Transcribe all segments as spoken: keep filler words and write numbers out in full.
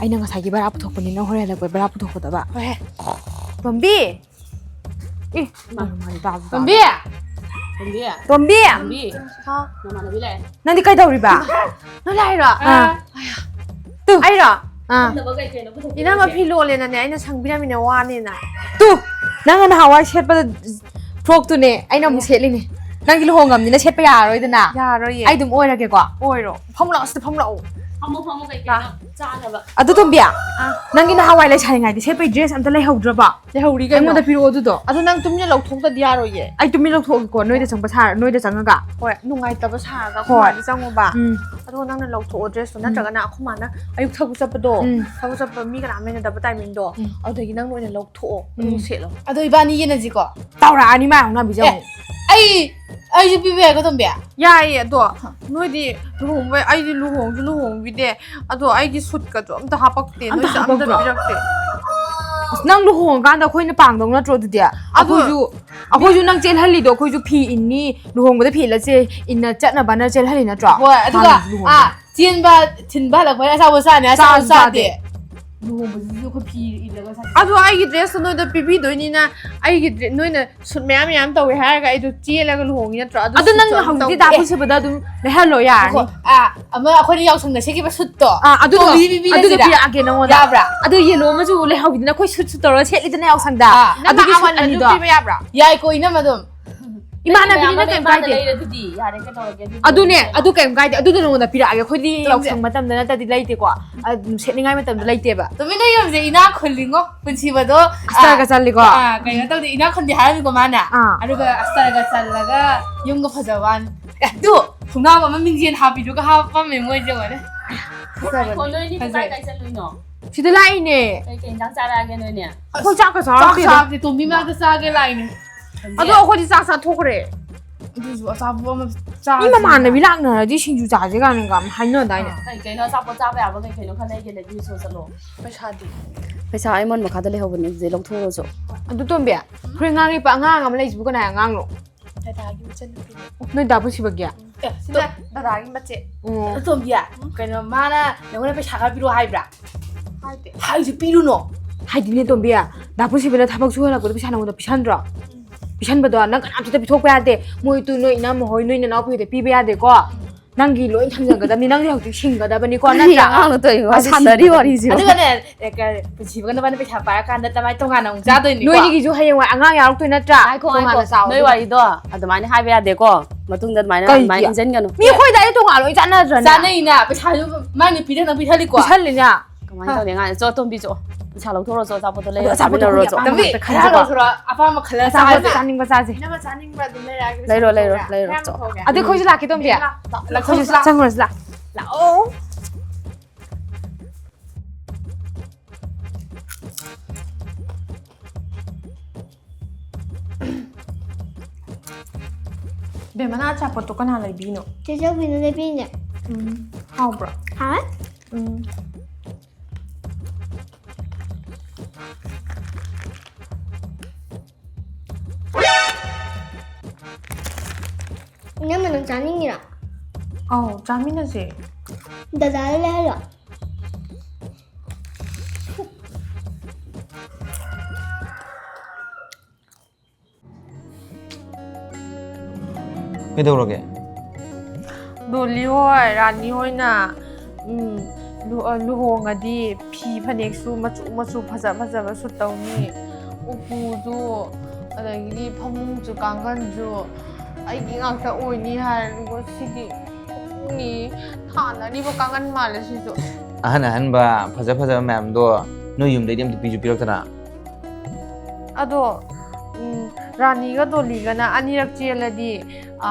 ꯑꯩꯅ ꯉꯁꯥꯏꯒꯤ ꯚꯔꯥ ꯄꯨꯊꯣꯛꯄꯅꯤ, ꯅꯪ ꯍꯣꯔꯦꯟ ꯍꯜꯂꯛꯄꯩ ꯚꯔꯥ ꯄꯨꯊꯣꯛꯀꯗꯕ꯫ ꯍꯣꯏ꯫ ꯇꯣꯝꯕꯤ! ꯑꯦ, ꯃꯥ-, ꯃꯥꯗꯤ ꯇꯥꯁꯨ ꯇꯥꯗꯦ꯫ ꯇꯣꯝꯕꯤ! ꯇꯣꯝꯕꯤ! ꯇꯣꯝꯕꯤ! ꯇꯣꯝꯕꯤ! ꯍꯥꯎ꯫ ꯅꯃꯥꯟꯅꯕꯤ ꯂꯥꯛꯑꯦ꯫ ꯅꯪꯗꯤ ꯀꯩꯗꯧꯔꯤꯕ? ꯅꯪ ꯂꯥꯛꯏꯔꯣ? ꯑꯥ꯫ ꯇꯨ꯫ ꯑꯩꯔꯣ? ꯑꯥ꯫ ꯏꯅꯝꯃ ꯐꯤ ꯂꯣꯜꯂꯦꯅꯅꯦ, ꯑꯩꯅ ꯁꯪꯕꯤꯔꯝꯃꯤꯅꯦ, ꯋꯥꯅꯦꯅ꯫ ꯇꯨ! ꯅꯪꯅ ꯅꯍꯥꯟꯋꯥꯏ ꯁꯦꯠꯄꯗ frockꯇꯨꯅꯦ ꯑꯩꯅ ꯑꯃꯨꯛ ꯁꯦꯠꯂꯤꯅꯦ꯫ ꯅꯪꯗꯤ ꯂꯨꯍꯣꯡꯉꯝꯅꯤꯅ ꯁꯦꯠꯄ ꯌꯥꯔꯔꯣꯏꯗꯅ꯫ ꯌꯥꯔꯣꯏꯌꯦ꯫ ꯑꯩ ꯑꯗꯨꯝ ꯑꯣꯏꯔꯒꯦꯀꯣ꯫ ꯑꯣꯏꯔꯣ꯫ ꯐꯝ ꯂꯥꯛꯑꯣ, ꯁꯤꯗ ꯐꯝ ꯂꯥꯛꯑꯣ꯫ ꯐꯝꯃꯣ, ꯐꯝꯃꯣ, ꯀꯩ ꯀꯩꯅꯣ ꯆꯥꯅꯕ꯫ ꯑꯗꯨ ꯇꯣꯝꯕꯤ, ꯑꯥ꯫ ꯅꯪꯒꯤ ꯅꯍꯥꯟꯋꯥꯏ ꯂꯩꯁꯥꯔꯤꯉꯩꯗ ꯁꯦꯠꯄꯩ dress ꯑꯝꯇ ꯂꯩꯍꯧꯗ꯭ꯔꯕꯣ? ꯂꯩꯍꯧꯔꯤ ꯀꯩꯅꯣ꯫ ꯑꯩꯉꯣꯟꯗ ꯄꯤꯔꯛꯑꯣ ꯑꯗꯨꯗꯣ꯫ ꯑꯗꯣ ꯅꯪ ꯇꯨꯃꯤꯟꯅ ꯂꯧꯊꯣꯛꯇꯗꯤ ꯌꯥꯔꯣꯏꯌꯦ꯫ ꯑꯩ ꯇꯨꯃꯤꯟ ꯂꯧꯊꯣꯛꯑꯒꯦꯀꯣ, ꯅꯣꯏꯗ ꯆꯪꯕ ꯁꯥꯔ-, ꯅꯣꯏꯗ ꯆꯪꯉꯒ꯫ ꯍꯣꯏ, ꯅꯨꯡꯉꯥꯏꯇꯕ ꯁꯥꯔꯒ ꯑꯩꯈꯣꯏ ꯍꯣꯏ꯫ ꯃꯥꯗ ꯆꯪꯉꯨꯕ꯫ ꯎꯝ꯫ ꯑꯗꯨꯒ ꯅꯪꯅ ꯂꯧꯊꯣꯛꯑꯣ dressꯇꯣ, ꯎꯝ꯫ ꯅꯠꯇ꯭ꯔꯒꯅ ꯑꯩꯈꯣꯏ ꯃꯥꯅ ꯑꯌꯨꯛ ꯊꯕꯛ ꯆꯠꯄꯗꯣ, ꯎꯝ꯫ ꯊꯕꯛ ꯆꯠꯄ ꯃꯤ ꯀꯅꯥꯝ ꯂꯩꯅꯗꯕ timingꯗꯣ, ꯎꯝ꯫ ꯑꯗꯨꯗꯒꯤ ꯅꯪꯅ ꯑꯣꯏꯅ ꯂꯧꯊꯣꯛꯑꯣ, ꯑꯗꯨꯒ ꯎꯝ꯫ ꯁꯦꯠꯂꯣ꯫ ꯑꯗꯣ ꯏꯕꯥꯅꯤ ꯌꯦꯟꯅꯁꯤꯀꯣ? ꯇꯧꯔꯛꯑꯅꯤ ꯃꯥ ꯉꯥꯡꯅꯕꯤꯁꯦ ꯑꯦ, ꯑꯃꯨꯛ꯫ ꯑꯩ, ꯑꯩꯁꯨ ꯄꯤꯕ ꯌꯥꯏꯀꯣ, ꯇꯣꯝꯕꯤ? ꯌꯥꯏꯌꯦ, ꯑꯗꯣ ꯍ꯫ ꯅꯣꯏꯗꯤ ꯂꯨꯍꯣꯡꯕ, ꯑꯩꯗꯤ ꯂꯨꯍꯣꯡꯁꯨ ꯂꯨꯍꯣꯡꯕꯤꯗꯦ, ꯑꯗꯣ ꯑꯩꯒꯤ suitꯀꯁꯨ ꯑꯝꯇ ꯍꯥꯄꯛꯇꯦ, ꯑꯝꯇ ꯅꯣꯏꯁꯨ ꯑꯝꯇ ꯍꯥꯄꯛꯇ꯭ꯔꯣ? ꯄꯤꯔꯛꯇꯦ꯫ ꯑꯁ, ꯅꯪ ꯂꯨꯍꯣꯡꯉꯀꯥꯟꯗ ꯑꯩꯈꯣꯏꯅ ꯄꯥꯡꯗꯧ ꯅꯠꯇ꯭ꯔꯣ ꯑꯗꯨꯗꯤ? ꯑꯗꯣ ꯑꯩꯈꯣꯏꯁꯨ, ꯑꯩꯈꯣꯏꯁꯨ ꯅꯪ ꯆꯦꯜꯍꯜꯂꯤꯗꯣ, ꯑꯩꯈꯣꯏꯁꯨ ꯐꯤ ꯏꯟꯅꯤ, ꯂꯨꯍꯣꯡꯕꯗ ꯐꯤ ꯏꯜꯂꯁꯦ, ꯏꯟꯅ ꯆꯠꯅꯕꯅ ꯆꯦꯜꯍꯜꯂꯤ ꯅꯠꯇ꯭ꯔꯣ? ꯍꯣꯏ, ꯑꯗꯨꯒ, ꯍꯥꯟꯅ ꯂꯨꯍꯣꯡꯕ꯫ ꯑꯥ, ꯆꯦꯟꯕ ꯊꯤꯟꯕ ꯍꯜꯂꯛꯄꯗ ꯑꯆꯥꯄꯣꯠ ꯆꯥꯅꯤ, ꯑꯆꯥꯄꯣꯠ ꯆꯥꯁꯨ ꯆꯥꯗꯦ꯫ ꯆꯥꯗꯦ꯫ ꯂꯨꯍꯣꯡꯕꯁꯤꯁꯨ ꯑꯩꯈꯣꯏ ꯐꯤ ꯏꯜꯂꯒ ꯆꯠꯁꯦ꯫ ꯑꯗꯣ ꯑꯩꯒꯤ dressꯇꯣ ꯅꯣꯏꯗ ꯄꯤꯕꯤꯗꯣꯏꯅꯤꯅ, ꯑꯩꯒꯤ dre-, ꯅꯣꯏꯅ suit ꯃꯌꯥꯝ ꯃꯌꯥꯝ ꯇꯧꯋꯦ ꯍꯥꯏꯔꯒ ꯑꯩꯗꯣ ꯆꯦꯜꯂꯒ ꯂꯨꯍꯣꯡꯉꯤ ꯅꯠꯇ꯭ꯔꯣ? ꯑꯗꯨ ꯑꯗꯣ suitꯁꯨ ꯅꯪꯅ ꯑꯗꯨꯝ ꯍꯧꯖꯤꯛꯇꯤ ꯇꯧꯗꯦ꯫ ꯗꯥ ꯄꯨꯟꯁꯤꯕꯗ ꯑꯗꯨꯝ ꯂꯩꯍꯜꯂꯣ ꯌꯥꯔꯅꯤ꯫ ꯉꯥꯏꯈꯣ, ꯑꯥ, ꯑꯃ ꯑꯩꯈꯣꯏꯅ ꯌꯥꯎꯁꯪꯗ ꯁꯦꯠꯈꯤꯕ suitꯇꯣ꯫ ꯑꯥ, ꯑꯗꯨꯗꯣ, ꯇꯣꯝꯕꯤꯗꯤ ꯄꯤꯕꯤꯔꯁꯤꯔꯥ? ꯑꯗꯨ ꯄꯤꯔꯛꯑꯒꯦ ꯅꯉꯣꯟꯗ꯫ ꯌꯥꯕ꯭ꯔꯥ? ꯑꯗꯨ yellow ꯑꯃꯁꯨ ꯂꯩꯍꯧꯕꯤꯗꯅ ꯑꯩꯈꯣꯏ suitꯁꯨ ꯇꯧꯔꯒ ꯁꯦꯠꯂꯤꯗꯅ ꯌꯥꯎꯁꯪꯗ꯫ ꯑꯥ, ꯅꯪꯅ ꯑꯗꯨꯒꯤ suit ꯑꯃꯟꯕꯗꯨ ꯑꯅꯤꯗꯣ꯫ ꯄꯤꯕ ꯌꯥꯕ꯭ꯔꯥ? ꯌꯥꯏꯀꯣ, ꯏꯅꯝꯃ ꯑꯗꯨꯝ꯫ ꯏꯃꯥꯟꯅꯕꯤꯅꯤꯅ ꯅꯪꯒꯤ ꯀꯩꯝ ꯃꯌꯥꯝ ꯀꯥꯏꯗꯦ꯫ ꯂꯩꯔꯗꯨꯗꯤ ꯌꯥꯔꯦ, ꯀꯩꯗꯧꯔꯒꯦ ꯑꯗꯨꯗꯤ? ꯑꯗꯨꯅꯦ, ꯑꯗꯨ ꯀꯩꯝ ꯀꯥꯏꯗꯦ꯫ ꯑꯗꯨꯗꯣ ꯅꯉꯣꯟꯗ ꯄꯤꯔꯛꯑꯒꯦ꯫ ꯑꯩꯈꯣꯏꯗꯤ ꯇꯨꯝꯁꯦ꯫ ꯌꯥꯎꯁꯪ ꯃꯇꯝꯗ ꯅꯠꯇ꯭ꯔꯗꯤ ꯂꯩꯇꯦꯀꯣ꯫ ꯑꯗꯨꯝ ꯁꯦꯠꯅꯤꯡꯉꯥꯏ ꯃꯇꯝꯗ ꯂꯩꯇꯦꯕ꯫ ꯇꯨꯃꯤꯟꯅ ꯌꯨꯝꯁꯦ ꯏꯅꯥꯛ ꯈꯨꯜꯂꯤꯉꯣ, ꯄꯨꯟꯁꯤꯕꯗꯣ꯫ ꯑꯁꯇꯔꯒ ꯑꯥ, ꯆꯜꯂꯤꯀꯣ? ꯑꯥ, ꯀꯩꯅꯣ ꯇꯧꯗꯦ, ꯏꯅꯥꯛ ꯈꯨꯟꯗꯦ ꯍꯥꯏꯔꯝꯃꯤꯀꯣ ꯃꯥꯅ꯫ ꯑꯥ꯫ ꯑꯗꯨꯒ ꯑꯁꯇꯔꯒ ꯆꯜꯂꯒ ꯌꯨꯝꯒ ꯐꯖꯕ ꯋꯥꯅꯤ꯫ ꯑꯦ, ꯑꯗꯨ ꯈꯣꯡꯒ꯭ꯔꯥꯎ ꯑꯃ ꯃꯤꯡꯖꯦꯜ ꯍꯥꯞꯄꯤꯗꯨꯒ ꯍꯥꯞꯄꯝꯃꯦ ꯃꯣꯏꯁꯦ ꯌꯦꯡꯉꯣꯅꯦ꯫ ꯐꯖꯕꯅꯦ꯫ ꯉꯥꯏꯈꯣ, ꯅꯣꯏꯅꯤ ꯐꯖꯩ꯫ ꯀꯗꯥꯏ ꯀꯥꯏ ꯆꯠꯂꯨꯏꯅꯣ? ꯁꯤꯗ ꯂꯥꯛꯏꯅꯦ꯫ ꯀꯩ ꯀꯩ ꯏꯟꯖꯥꯡ ꯆꯥꯔꯛꯑꯒꯦ ꯅꯣꯏꯅꯦ? ꯑꯩꯈꯣꯏ ꯆꯥꯛꯀ ꯆꯥꯛ ꯆꯥꯔꯛꯇꯦꯗ꯫ ꯆꯥꯕꯗꯤ ꯇꯣꯝꯕꯤ ꯃꯅꯥꯛꯇ ꯆꯥꯒꯦ ꯂꯥꯛꯏꯅꯦ꯫ ꯑꯗꯣ ꯑꯩꯈꯣꯏꯗꯤ ꯆꯥꯛ ꯆꯥꯊꯣꯛꯈ꯭ꯔꯦ꯫ ꯑꯗꯨꯁꯨ ꯑꯆꯥꯄꯣꯠ ꯑꯃ ꯆꯥꯁꯤ ꯃꯤ ꯃꯃꯥꯟꯅꯕꯤ ꯍꯥꯏꯅ꯫ ꯂꯥꯛꯅꯔꯗꯤ ꯁꯤꯡꯖꯨ ꯆꯥꯁꯦ ꯀꯥꯏꯅꯒ ꯌꯥꯝ ꯍꯥꯏꯅꯗꯥꯏꯅꯦ? ꯑꯥ, ꯀꯩ ꯀꯩꯅꯣ ꯑꯆꯥꯄꯣꯠ ꯆꯥꯕ ꯌꯥꯕ ꯀꯩ ꯀꯩꯅꯣ ꯈꯔ ꯂꯩꯒꯦ, ꯂꯩꯕꯤꯔꯨꯆꯣ ꯆꯠꯂꯣ꯫ ꯄꯩꯁꯥꯗꯤ? ꯄꯩꯁꯥ ꯑꯩ ꯃꯣꯟ ꯃꯈꯥꯗ ꯂꯩꯍꯧꯕꯅꯦ, ꯑꯗꯨꯗꯩ ꯂꯧꯊꯣꯛꯎꯔꯣꯆꯣ꯫ ꯑꯗꯨ ꯇꯣꯝꯕꯤ, ꯐꯨꯔꯤꯠ ꯉꯥꯡ ꯂꯤꯠꯄ ꯑꯉꯥꯡ ꯑꯃ ꯂꯩꯁꯤꯕꯨ ꯀꯅꯥꯏ ꯑꯉꯥꯡꯅꯣ? ꯗꯗꯥꯒꯤ ꯃꯆꯟꯅꯨꯄꯤꯅꯦ꯫ ꯅꯣꯏ ꯗꯥ ꯄꯨꯟꯁꯤꯕꯒꯤ? ꯑꯦ, ꯁꯤꯅ ꯗꯗꯥꯒꯤ ꯃꯆꯦ꯫ ꯑꯣ꯫ ꯑꯗꯨ ꯇꯣꯝꯕꯤ, ꯎꯝ? ꯀꯩꯅꯣ, ꯃꯥꯅ ꯅꯪꯉꯣꯟꯗ ꯄꯩꯁꯥ ꯈꯔ ꯄꯤꯔꯛꯑꯣ ꯍꯥꯏꯕ꯭ꯔꯥ? ꯍꯥꯏꯗꯦ꯫ ꯍꯥꯏꯁꯨ ꯄꯤꯔꯨꯅꯣ꯫ ꯍꯥꯏꯗꯤꯅꯦ ꯇꯣꯝꯕꯤ, ꯗꯥ ꯄꯨꯟꯁꯤꯕꯅ ꯊꯕꯛ ꯁꯨꯍꯜꯂꯛꯄꯗꯣ ꯄꯩꯁꯥ ꯅꯉꯣꯟꯗ ꯄꯤꯁꯟꯗ꯭ꯔꯣ? ꯄꯤꯁꯟꯕꯗꯣ ꯅꯪ ꯀꯅꯥꯝꯇꯗ ꯄꯤꯊꯣꯛꯄ ꯌꯥꯗꯦ꯫ ꯃꯣꯏ ꯇꯨ ꯅꯣꯏ ꯏꯅꯝꯃ ꯍꯣꯏ, ꯅꯣꯏ ꯅꯅꯥꯎꯄꯤ ꯍꯣꯏꯗ ꯄꯤꯕ ꯌꯥꯗꯦꯀꯣ꯫ ꯅꯪꯒꯤ ꯂꯣꯏ ꯊꯝꯖꯟꯒꯗꯕꯅꯤ꯫ ꯅꯪꯗꯤ ꯍꯧꯖꯤꯛ ꯁꯤꯡꯒꯗꯕꯅꯤꯀꯣ, ꯅꯠꯇ꯭ꯔꯥ? ꯑꯉꯥꯡꯅ ꯇꯧꯔꯤꯕ ꯋꯥ ꯑꯗꯨ ꯁꯥꯟꯅꯔꯤ ꯁꯤꯡꯒꯗꯕꯅꯤ꯫ ꯋꯥꯔꯤꯁꯤꯕꯨ꯫ ꯑꯗꯨꯒꯅꯦ, ꯑꯦ, ꯀ-, ꯄꯨꯟꯁꯤꯕꯒ ꯅꯕꯥꯅꯤ ꯄꯩꯁꯥ ꯄꯥꯏꯔꯀꯥꯟꯗ ꯀꯃꯥꯏꯅ ꯇꯣꯉꯥꯟꯅ ꯑꯃꯨꯛ ꯆꯥꯗꯣꯏꯅꯤꯀꯣ? ꯅꯣꯏꯅꯤꯒꯤꯁꯨ ꯍꯌꯦꯡꯋꯥꯏ ꯑꯉꯥꯡ ꯌꯥꯎꯔꯛꯇꯣꯏ ꯅꯠꯇ꯭ꯔꯥ? ꯉꯥꯏꯈꯣ, ꯉꯥꯏꯈꯣ꯫ ꯇꯣꯉꯥꯟꯅ ꯆꯥꯎ ꯅꯣꯏ ꯑꯗꯨꯒ꯫ ꯋꯥꯔꯤꯗꯣ ꯑꯗꯨꯃꯥꯏꯅ ꯍꯥꯏꯕ ꯌꯥꯗꯦꯀꯣ꯫ ꯃꯇꯨꯡꯗ ꯑꯗꯨꯃꯥꯏꯅ, ꯀꯩꯒꯤ? ꯑꯗꯨꯃꯥꯏꯅ ꯏꯟꯖꯟꯒꯅꯨ꯫ ꯃꯤ ꯑꯩꯈꯣꯏ ꯑꯗꯥꯏꯗ ꯇꯣꯉꯥꯟꯅ ꯂꯣꯏ ꯆꯥꯟꯅꯗ꯭ꯔꯅꯦ? ꯆꯥꯅꯩꯅ, ꯄꯩꯁꯥꯁꯨ ꯃꯥꯏ ꯅꯨꯄꯤꯗ ꯅꯪ ꯄꯤꯊꯜꯂꯤꯀꯣ? ꯄꯤꯁꯜꯂꯤꯅꯦ꯫ ꯀꯃꯥꯏꯅ ꯇꯧꯅꯤ ꯑꯉꯥꯡ? ꯆꯣ, ꯇꯣꯝꯕꯤ, ꯆꯣ꯫ ꯄꯩꯁꯥ ꯂꯧꯊꯣꯔꯣ, ꯆꯣ, ꯑꯆꯥꯄꯣꯠꯇꯣ ꯂꯩꯔꯣ, ꯑꯗꯣ ꯑꯆꯥꯄꯣꯠꯇꯣ ꯆꯥꯃꯤꯟꯅꯔꯨꯔꯣ, ꯑꯩꯈꯣꯏꯒꯤ ꯆꯣ꯫ ꯑꯄꯥꯝꯕ ꯇꯣꯝꯕꯤ, ꯑꯝꯇ ꯈꯔ ꯈꯟꯖꯕ꯫ ꯂꯧꯊꯣꯔꯣ, ꯑꯄꯥꯝꯕ ꯈꯜꯂ ꯑꯆꯥꯄꯣꯠꯇꯣ ꯆꯥꯔꯁꯦ꯫ ꯆꯥꯅꯤꯡꯕ ꯆꯥꯁꯦ꯫ ꯏꯅꯝꯃ ꯆꯥꯅꯤꯡꯕ ꯑꯗꯨꯝ ꯂꯩꯔꯛꯑꯒꯦ, ꯂꯩꯔꯣ, ꯄꯩꯁꯥ ꯂꯩꯔꯣ, ꯂꯧꯊꯣꯛꯑꯒꯦ꯫ ꯂꯩꯔꯣ, ꯈꯔ ꯆꯣ꯫ ꯄꯨꯊꯣꯛꯑꯒꯦ꯫ ꯑꯗꯨ ꯑꯩꯈꯣꯏꯁꯨ ꯂꯥꯛꯀꯦ, ꯇꯣꯝꯕꯤ꯫ ꯂꯥꯛꯑꯣ, ꯂꯥꯛꯑꯣ, ꯑꯩꯈꯣꯏꯁꯨ ꯂꯥꯛꯑꯣ꯫ ꯆꯪꯉꯨꯔꯁꯤ, ꯂꯥꯛꯑꯣ꯫ ꯂꯥꯛꯑꯣ꯫ ꯕꯦꯝꯃꯅ ꯑꯆꯥꯄꯣꯠꯇꯣ ꯀꯅꯥ ꯂꯩꯕꯤꯅꯣ? ꯆꯦ ꯆꯧꯕꯤꯅ ꯂꯩꯕꯤꯅꯦ꯫ ꯎꯝ, ꯍꯥꯎꯕ꯭ꯔꯣ? ꯍꯥꯎꯋꯦ꯫ ꯎꯝ꯫ ꯏꯅꯝꯃ, ꯅꯪ ꯆꯥꯅꯤꯡꯉꯤꯔꯣ? ꯑꯧ, ꯆꯥꯃꯤꯟꯅꯁꯦ꯫ ꯗꯗꯥꯗ ꯂꯩꯍꯜꯂꯣ꯫ ꯀꯩꯗꯧꯔꯒꯦ? ꯗꯣꯂꯤ ꯍꯣꯏ, ꯔꯥꯅꯤ ꯍꯣꯏꯅ, ꯎꯝ, ꯂꯨ-, ꯑ, ꯂꯨꯍꯣꯡꯉꯗꯤ ꯐꯤ ꯐꯅꯦꯛꯁꯨ ꯃꯆꯨ ꯃꯆꯨ ꯐꯖ ꯐꯖꯕ ꯁꯨꯠ ꯇꯧꯅꯤ, ꯎꯄꯨꯁꯨ, ꯑꯗꯒꯤꯗꯤ ꯐꯃꯨꯡꯁꯨ ꯀꯥꯡꯒꯟꯁꯨ ꯑꯩꯒꯤ ꯉꯥꯛꯇ ꯑꯣꯏꯅꯤ ꯍꯥꯏꯔꯦ꯫ ꯑꯗꯨꯒ ꯁꯤꯗꯤ ꯐꯃꯨꯡꯅꯤ, ꯊꯥꯅꯔꯤꯕ ꯀꯥꯡꯒꯟ ꯃꯥꯜꯂꯦ ꯁꯤꯁꯨ꯫ ꯑꯍꯟ ꯑꯍꯟꯕ ꯐꯖ ꯐꯖꯕ ꯃꯌꯥꯝꯗꯣ ꯅꯣꯏ ꯌꯨꯝꯗꯩꯗꯤ ꯑꯝꯇ ꯄꯤꯁꯨ ꯄꯤꯔꯛꯇꯅ? ꯑꯗꯣ, ꯎꯝ, ꯔꯥꯅꯤꯒ ꯗꯣꯂꯤꯒꯅ ꯑꯅꯤꯔꯛ ꯆꯦꯜꯂꯗꯤ, ꯑ,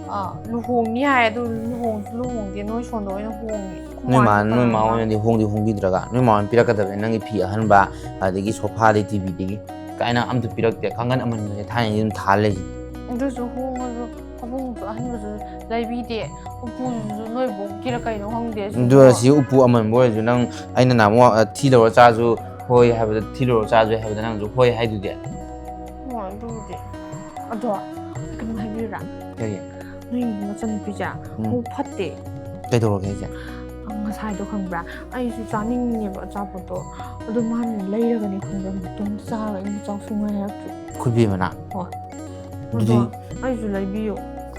ꯑ, ꯂꯨꯍꯣꯡꯅꯤ ꯍꯥꯏ꯫ ꯑꯗꯨ ꯂꯨꯍꯣꯡꯁꯨ ꯂꯨꯍꯣꯡꯗꯦ, ꯅꯣꯏ ꯁꯣꯝꯗ ꯑꯣꯏꯅ ꯍꯣꯡꯉꯦ꯫ ꯑꯩꯈꯣꯏ ꯅꯣꯏ ꯃꯥ, ꯃꯥꯁꯨ ꯅꯣꯏ ꯃꯥ ꯀꯅꯥꯅꯣ? ꯍꯣꯏꯅꯗꯤ ꯍꯣꯡꯗꯤ ꯍꯣꯡꯕꯤꯗ꯭ꯔꯒ, ꯅꯣꯏ ꯃꯥ ꯍꯣꯏꯅ ꯄꯤꯔꯛꯀꯗꯕꯅꯤ꯫ ꯅꯪꯒꯤ ꯐꯤ ꯑꯍꯟꯕ, ꯑꯗꯒꯤ ꯁꯣꯐꯥꯗꯩ, ꯇꯤꯚꯤꯗꯒꯤ ꯀꯥꯏꯅ ꯑꯝꯇ ꯄꯤꯔꯛꯇꯦ꯫ ꯀꯥꯡꯒꯟ ꯑꯃꯟꯕꯁꯦ ꯊꯥꯏꯅꯗꯤ ꯑꯗꯨꯝ ꯊꯥꯔ ꯂꯩꯁꯤꯗꯤ꯫ ꯑꯗꯨꯁꯨ ꯍꯣꯡꯉꯁꯨ ꯐꯃꯨꯡꯁꯨ ꯑꯍꯟꯕꯁꯨ ꯂꯩꯕꯤꯗꯦ꯫ ꯎꯄꯨꯁꯤꯁꯨ ꯅꯣꯏ ꯕꯣꯛꯀꯤꯔ ꯀꯩꯅꯣ ꯈꯪꯗꯦ ꯑꯗꯨ ꯁꯤꯕꯣ꯫ ꯁꯤ ꯎꯄꯨ ꯑꯃꯟꯕ ꯑꯣꯏꯔꯁꯨ ꯅꯪ, ꯑꯩꯅ ꯅꯍꯥꯟꯃꯨꯛ, ꯑ, ꯊꯤ ꯂꯧꯔ ꯆꯥꯁꯨ ꯍꯣꯏ ꯍꯥꯏꯕꯗ, ꯊꯤ ꯂꯧꯔ ꯆꯥꯁꯨ ꯍꯥꯏꯕꯗ ꯅꯪꯁꯨ ꯍꯣꯏ ꯍꯥꯏꯗꯨꯗꯤ꯫ ꯍꯣꯏ, ꯑꯗꯨꯕꯨꯗꯤ꯫ ꯑꯗꯣ, ꯀꯩꯅꯣ ꯍꯥꯏꯕꯤꯌꯨꯔꯥ? ꯀꯔꯤ? ꯅꯣꯏ ꯃꯆꯟꯅꯨꯄꯤꯁꯦ ꯎꯝ꯫ ꯃꯕꯨꯛ ꯐꯠꯇꯦ꯫ ꯀꯩꯗꯧꯔꯒꯦ ꯍꯥꯏꯁꯦ? ꯑ, ꯉꯁꯥꯏꯗꯣ ꯈꯪꯕ꯭ꯔꯥ, ꯑꯩꯁꯨ ꯆꯥꯅꯤꯡꯉꯤꯅꯦꯕ ꯑꯆꯥꯄꯣꯠꯇꯣ, ꯑꯗꯣ ꯃꯥꯅ ꯂꯩꯔꯒꯅꯦ ꯈꯪꯕ꯭ꯔꯥ, ꯃꯇꯣꯝ ꯆꯥꯔꯒ ꯑꯩꯅ ꯆꯥꯎ ꯁꯨꯡꯉꯥꯏ ꯍꯥꯏꯔꯛꯇ꯭ꯔꯤ꯫ ꯈꯨꯕꯦꯝꯃꯅ ꯍꯣꯏ꯫ ꯑꯗꯨꯗꯤ ꯑꯗꯣ ꯑꯩꯁꯨ ꯂꯩꯕꯤꯌꯨ꯫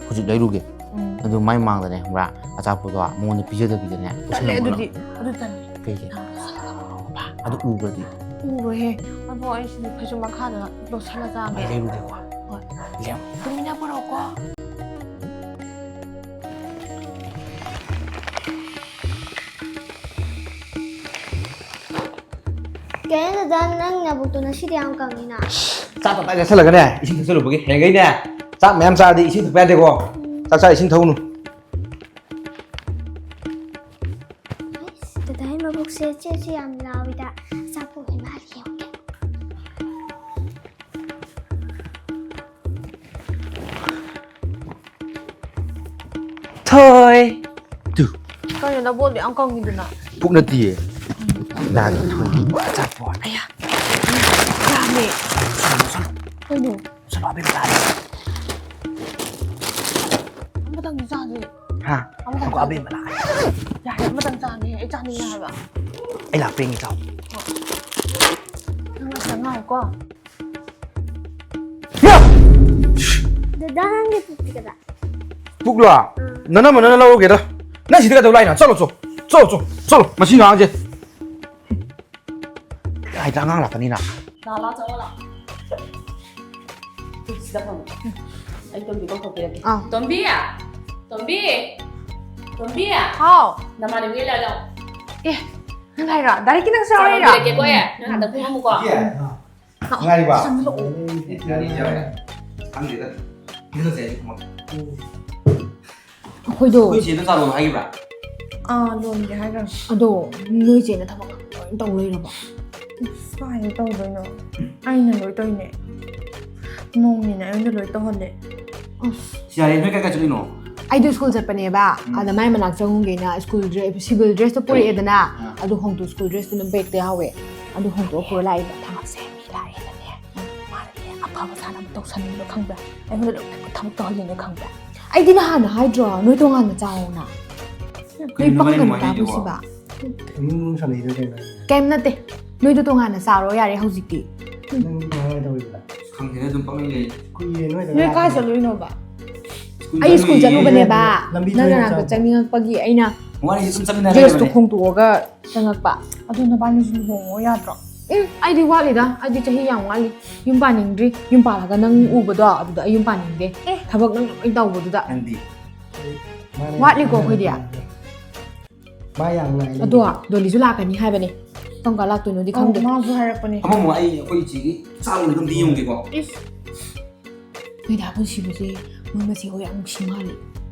ꯍꯧꯖꯤꯛ ꯂꯩꯔꯨꯒꯦ꯫ ꯎꯝ꯫ ꯑꯗꯨ ꯃꯥꯏ ꯃꯥꯡꯗꯅꯦ ꯈꯪꯕ꯭ꯔꯥ, ꯑꯆꯥꯄꯣꯠꯇꯣ ꯃꯉꯣꯟꯗ ꯄꯤꯖꯗꯕꯤꯗꯅꯦ ꯇꯜꯂꯦ ꯄꯨꯁꯜꯂꯝꯃꯣ ꯑꯗꯨꯗꯤ꯫ ꯅꯪ꯫ ꯑꯗꯨ ꯇꯜꯂꯦ꯫ ꯀꯩꯒꯤ? ꯑꯗꯨ ꯎꯈ꯭ꯔꯗꯤ? ꯎꯔꯣꯏꯍꯦ꯫ ꯑꯗꯣ ꯑꯩ ꯁꯤꯗꯤ ꯐꯩꯖꯨꯞ ꯃꯈꯥꯗ ꯂꯣꯠꯁꯜꯂ ꯆꯥꯒꯦ꯫ ꯑꯩ ꯂꯩꯔꯨꯒꯦꯀꯣ꯫ ꯍꯣꯏ꯫ ꯂꯦꯝ꯫ ꯇꯨꯃꯤꯟꯅ ꯄꯨꯔꯛꯑꯣꯀꯣ꯫ ꯀꯩꯅꯣ ꯗꯗꯥ, ꯅꯪ ꯅꯕꯨꯛꯇꯣ ꯉꯁꯤꯗꯤ ꯌꯥꯝ ꯀꯪꯉꯤꯅ꯫ ꯆꯥꯛ ꯇꯞꯇꯥꯏ ꯆꯥꯁꯤꯜꯂꯒꯅꯦ, ꯏꯁꯤꯡ ꯊꯛꯆꯜꯂꯨꯕꯒꯤ꯫ ꯍꯌꯦꯡꯈꯩꯅꯦ, ꯆꯥꯛ ꯃꯌꯥꯝ ꯆꯥꯔꯗꯤ ꯏꯁꯤꯡ ꯊꯛꯄ ꯌꯥꯗꯦꯀꯣ꯫ ꯆꯥꯛ ꯆꯥ ꯏꯁꯤꯡ ꯊꯛꯎꯅꯨ꯫ ꯑꯩꯁ, ꯗꯗꯥꯒꯤ ꯃꯕꯨꯛꯁꯦ ꯆꯦ ꯆꯦ ꯌꯥꯝ ꯂꯥꯎꯋꯤꯗ꯫ ꯑꯆꯥꯄꯣꯠ ꯑꯣꯏ ꯃꯥꯜꯂꯦ, ꯌꯦꯡꯉꯨꯒꯦ꯫ ꯊꯣꯏ꯫ ꯇꯨ꯫ ꯀꯩꯅꯣ ꯅꯕꯣꯜꯗꯣ ꯌꯥꯝ ꯀꯪꯉꯤꯗꯨꯅ? ꯄꯨꯛ ꯅꯠꯇꯤꯌꯦ꯫ ꯗꯥꯒꯤ ꯊꯣꯏꯒꯤ ꯑꯆꯥꯄꯣꯠ꯫ ꯌꯥꯝꯃꯦ꯫ ꯀꯩꯅꯣ? ꯆꯠꯂꯣ, ꯑꯕꯦꯝꯃ ꯂꯥꯛꯑꯦ꯫ ꯑꯃꯇꯪꯗꯤ ꯆꯥꯁꯦ꯫ ꯍꯥ? ꯑꯃꯇꯪ ꯉꯥꯏꯈꯣ, ꯆꯥꯁꯦ꯫ ꯑꯕꯦꯝꯃ ꯂꯥꯛꯑꯦ꯫ ꯌꯥꯔꯦ, ꯑꯃꯇꯪ ꯆꯥꯅꯤ꯫ ꯑꯩ ꯆꯥꯅꯤꯡꯉꯦ ꯍꯥꯏꯕ꯫ ꯑꯩ ꯂꯥꯛꯄ꯭ꯔꯥ ꯌꯦꯡꯒꯦ, ꯆꯥꯎ꯫ ꯅꯪ ꯉꯥꯛꯇꯪ ꯉꯥꯏꯌꯨꯀꯣ꯫ ꯗꯗꯥ, ꯅꯪꯒꯤ ꯄꯨꯛꯇꯤ ꯀꯗꯥꯏ? ꯄꯨꯛꯂꯣ? ꯅꯅꯝꯃ ꯅꯪꯅ ꯂꯧꯔꯒꯦꯗ꯫ ꯅꯪ ꯁꯤꯗ ꯀꯩꯗꯧ ꯂꯥꯛꯏꯅꯣ? ꯆꯠꯂꯣ, ꯆꯣ꯫ ꯆꯠꯂꯣ, ꯆꯣ꯫ ꯆꯠꯂꯣ, ꯃꯁꯤ ꯑꯉꯥꯡꯁꯦ꯫ ꯍꯥꯏꯗ ꯑꯉꯥꯡ ꯂꯥꯛꯀꯅꯤꯅ꯫ ꯂꯥꯛꯑꯣ, ꯂꯥꯛꯑꯣ, ꯆꯪꯉꯣ, ꯂꯥꯛꯑꯣ꯫ ꯁꯤꯗ ꯐꯝꯃꯣ꯫ ꯑꯩ ꯇꯣꯝꯕꯤ ꯀꯧꯊꯣꯛꯄꯤꯔꯛꯀꯦ꯫ ꯑꯥ꯫ ꯇꯣꯝꯕꯤ! ꯇꯣꯝꯕꯤ! ꯇꯣꯝꯕꯤ! ꯍꯥꯎ꯫ ꯅꯃꯥꯟꯅꯕꯤ ꯂꯥꯛꯑꯣ, ꯂꯥꯛꯑꯣ꯫ ꯑꯦ, ꯅꯪ ꯂꯥꯛꯏꯔꯣ? ꯗꯥꯏꯔꯦꯛꯀꯤ ꯅꯪꯁꯨ ꯌꯥꯎꯔꯛꯏꯔꯣ? ꯆꯥꯎꯔꯝꯕꯤꯔꯛꯀꯦꯀꯣ, ꯑꯦ꯫ ꯅꯪ ꯍꯟꯗꯛ ꯐꯝꯃꯝꯃꯨꯀꯣ꯫ ꯉꯥꯏꯔꯤꯕ? ꯆꯪꯁꯤꯜꯂꯛꯑꯣ꯫ ꯉꯥꯔꯤ ꯌꯥꯎꯔꯦ꯫ ꯈꯪꯗꯦꯗ꯫ ꯏꯟꯗꯣꯟꯁꯦ ꯑꯩꯁꯨ ꯈꯪꯉꯛꯇꯦ꯫ ꯑꯩꯈꯣꯏꯗꯣ꯫ ꯑꯩꯈꯣꯏ ꯆꯦꯅ ꯆꯥ ꯂꯣꯜꯂꯣ ꯍꯥꯏꯈꯤꯕ꯭ꯔꯥ? ꯑꯥ, ꯂꯣꯟꯒꯦ ꯍꯥꯏꯈ꯭ꯔꯕꯅꯦ꯫ ꯑꯗꯣ ꯅꯣꯏ ꯆꯦꯅ ꯊꯕꯛ ꯂꯣꯏ ꯇꯧ ꯂꯩꯔꯕꯣ? ꯑꯁ, ꯀꯥꯏꯗ ꯇꯧꯗꯣꯏꯅꯣ? ꯑꯩꯅ ꯂꯣꯏ ꯇꯧꯔꯤꯅꯦ꯫ ꯃꯧꯅꯤꯅ ꯑꯩꯉꯣꯟꯗ ꯂꯣꯏ ꯇꯧꯍꯜꯂꯦ꯫ ꯌꯥꯔꯦ, ꯅꯣꯏ ꯀꯥꯏ ꯀꯥꯏ ꯆꯠꯂꯤꯅꯣ? ꯑꯩꯗꯣ ꯁ꯭ꯀꯨꯜ ꯆꯠꯄꯅꯦꯕ꯫ ꯎꯝ꯫ ꯑꯗ ꯃꯥꯏ ꯃꯅꯥꯛ ꯆꯪꯉꯨꯒꯦꯅ ꯁ꯭ꯀꯨꯜ ꯗ꯭ꯔꯦꯁ, ꯁꯤꯚꯤꯜ ꯗ꯭ꯔꯦꯁꯇꯣ ꯄꯨꯔꯛꯑꯦꯗꯅ꯫ ꯑꯥ꯫ ꯑꯗꯨ ꯍꯣꯡꯗꯣꯛ ꯁ꯭ꯀꯨꯜ ꯗ꯭ꯔꯦꯁꯇꯨꯅ ꯕꯦꯛꯇ ꯌꯥꯎꯋꯦ꯫ ꯑꯗꯨ ꯍꯣꯡꯗꯣꯛꯑ ꯄꯨꯔ ꯂꯥꯛꯏꯕ꯫ ꯊꯕꯛꯁꯦ ꯃꯤ ꯂꯥꯛꯑꯦꯅꯅꯦ꯫ ꯃꯥꯅꯅꯦ ꯑꯐꯕ ꯁꯥꯅꯕ ꯇꯧꯁꯟꯕ ꯈꯪꯕ꯭ꯔꯥ? ꯑꯩꯉꯣꯟꯗ ꯂꯣꯏꯅꯃꯛ ꯊꯕꯛ ꯇꯧꯍꯜꯂꯤꯅꯦ ꯈꯪꯕ꯭ꯔꯥ? ꯑꯩꯗꯤ ꯅꯍꯥꯟꯅ ꯍꯥꯏꯗ꯭ꯔꯣ ꯅꯣꯏ ꯇꯣꯉꯥꯟꯅ ꯆꯥꯎꯅ? ꯅꯣꯏ ꯄꯛꯀꯅꯨ ꯇꯥꯕꯨ ꯁꯤꯕ꯫ ꯏꯃꯨꯡ ꯃꯅꯨꯡ ꯁꯥꯟꯅꯩꯗꯣ ꯀꯩꯅꯣ ꯍꯥꯏꯁꯦ? ꯀꯩꯝ ꯅꯠꯇꯦ꯫ ꯅꯣꯏꯗꯣ ꯇꯣꯉꯥꯟꯅ ꯆꯥꯔꯣ ꯌꯥꯔꯦ ꯍꯧꯖꯤꯛꯇꯤ꯫ ꯅꯪ ꯀꯃꯥꯏꯅ ꯇꯧꯔꯤꯕ? ꯈꯪꯗꯦꯗ, ꯑꯗꯨꯝ ꯄꯪꯂꯩ ꯂꯩ꯫ ꯀꯨꯏꯔꯦ ꯅꯣꯏꯗ ꯅꯣꯏ ꯀꯥꯏ ꯂꯥꯛꯇꯕ꯫ ꯆꯠꯂꯨꯏꯅꯣꯕ? ꯁ꯭ꯀꯨꯜ ꯑꯩ ꯁ꯭ꯀꯨꯜ ꯆꯠꯂꯨꯏꯌꯦ꯫ ꯆꯠꯂꯨꯕꯅꯦꯕ꯫ ꯂꯝꯕꯤ ꯅꯪ ꯊꯦꯡꯅ ꯅꯅꯥꯛꯇ ꯆꯪꯉꯛꯄ꯫ ꯆꯪꯅꯤꯡꯉꯛꯄꯒꯤ ꯑꯩꯅ ꯋꯥꯔꯤꯁꯦ ꯁꯨꯝ ꯆꯠꯃꯤꯟꯅ ꯗ꯭ꯔꯦꯁꯇꯣ ꯂꯩꯕꯅꯦ꯫ ꯈꯣꯡꯗꯣꯛꯑꯒ ꯆꯪꯉꯛꯄ꯫ ꯑꯗꯣ ꯅꯕꯥꯅꯤꯁꯨ ꯂꯨꯍꯣꯡꯉꯣ ꯌꯥꯗ꯭ꯔꯣ? ꯎꯝ, ꯑꯩꯗꯤ ꯋꯥꯠꯂꯤꯗ꯫ ꯑꯩꯗꯤ ꯆꯍꯤ ꯌꯥꯝ ꯋꯥꯠꯂꯤ꯫ ꯌꯨꯝ ꯄꯥꯅꯤꯡꯗ꯭ꯔꯤ꯫ ꯌꯨꯝ ꯄꯥꯜꯂꯒ ꯅꯪ ꯎꯕꯗꯣ ꯑꯗꯨꯗ ꯑꯩ ꯌꯨꯝ ꯄꯥꯅꯤꯡꯗꯦ꯫ ꯑꯦ꯫ ꯊꯕꯛ ꯅꯪ ꯂꯣꯏ ꯇꯧꯕꯗꯨꯗ꯫ ꯅꯪꯗꯤ? ꯃꯥꯅꯦ꯫ ꯋꯥꯠꯂꯤꯀꯣ ꯑꯩꯈꯣꯏꯗꯤ꯫ ꯃꯥ ꯌꯥꯝ ꯉꯥꯏ ꯑꯗꯣ ꯂꯩꯔꯦ꯫ ꯗꯣꯂꯤꯁꯨ ꯂꯥꯛꯀꯅꯤ ꯍꯥꯏꯕꯅꯦ꯫ ꯀꯔꯝ ꯀꯥꯟ ꯂꯥꯛꯇꯣꯏꯅꯣꯗꯤ ꯑꯧ, ꯈꯪꯗꯦ꯫ ꯃꯥꯁꯨ ꯍꯥꯏꯔꯛꯄꯅꯦ꯫ ꯑꯃꯃꯨꯛ ꯑꯩ ꯑꯩꯈꯣꯏ ꯏꯆꯦꯒꯤ ꯆꯥꯕ ꯑꯗꯨꯝꯗꯤ ꯌꯦꯡꯒꯦꯀꯣ꯫ ꯏꯁ꯫ ꯅꯣꯏ ꯗꯥ ꯄꯨꯟꯁꯤꯕꯁꯦ ꯃꯣꯏ ꯃꯆꯦ ꯍꯣꯏ ꯌꯥꯝ ꯅꯨꯡꯁꯤ ꯃꯥꯜꯂꯦ꯫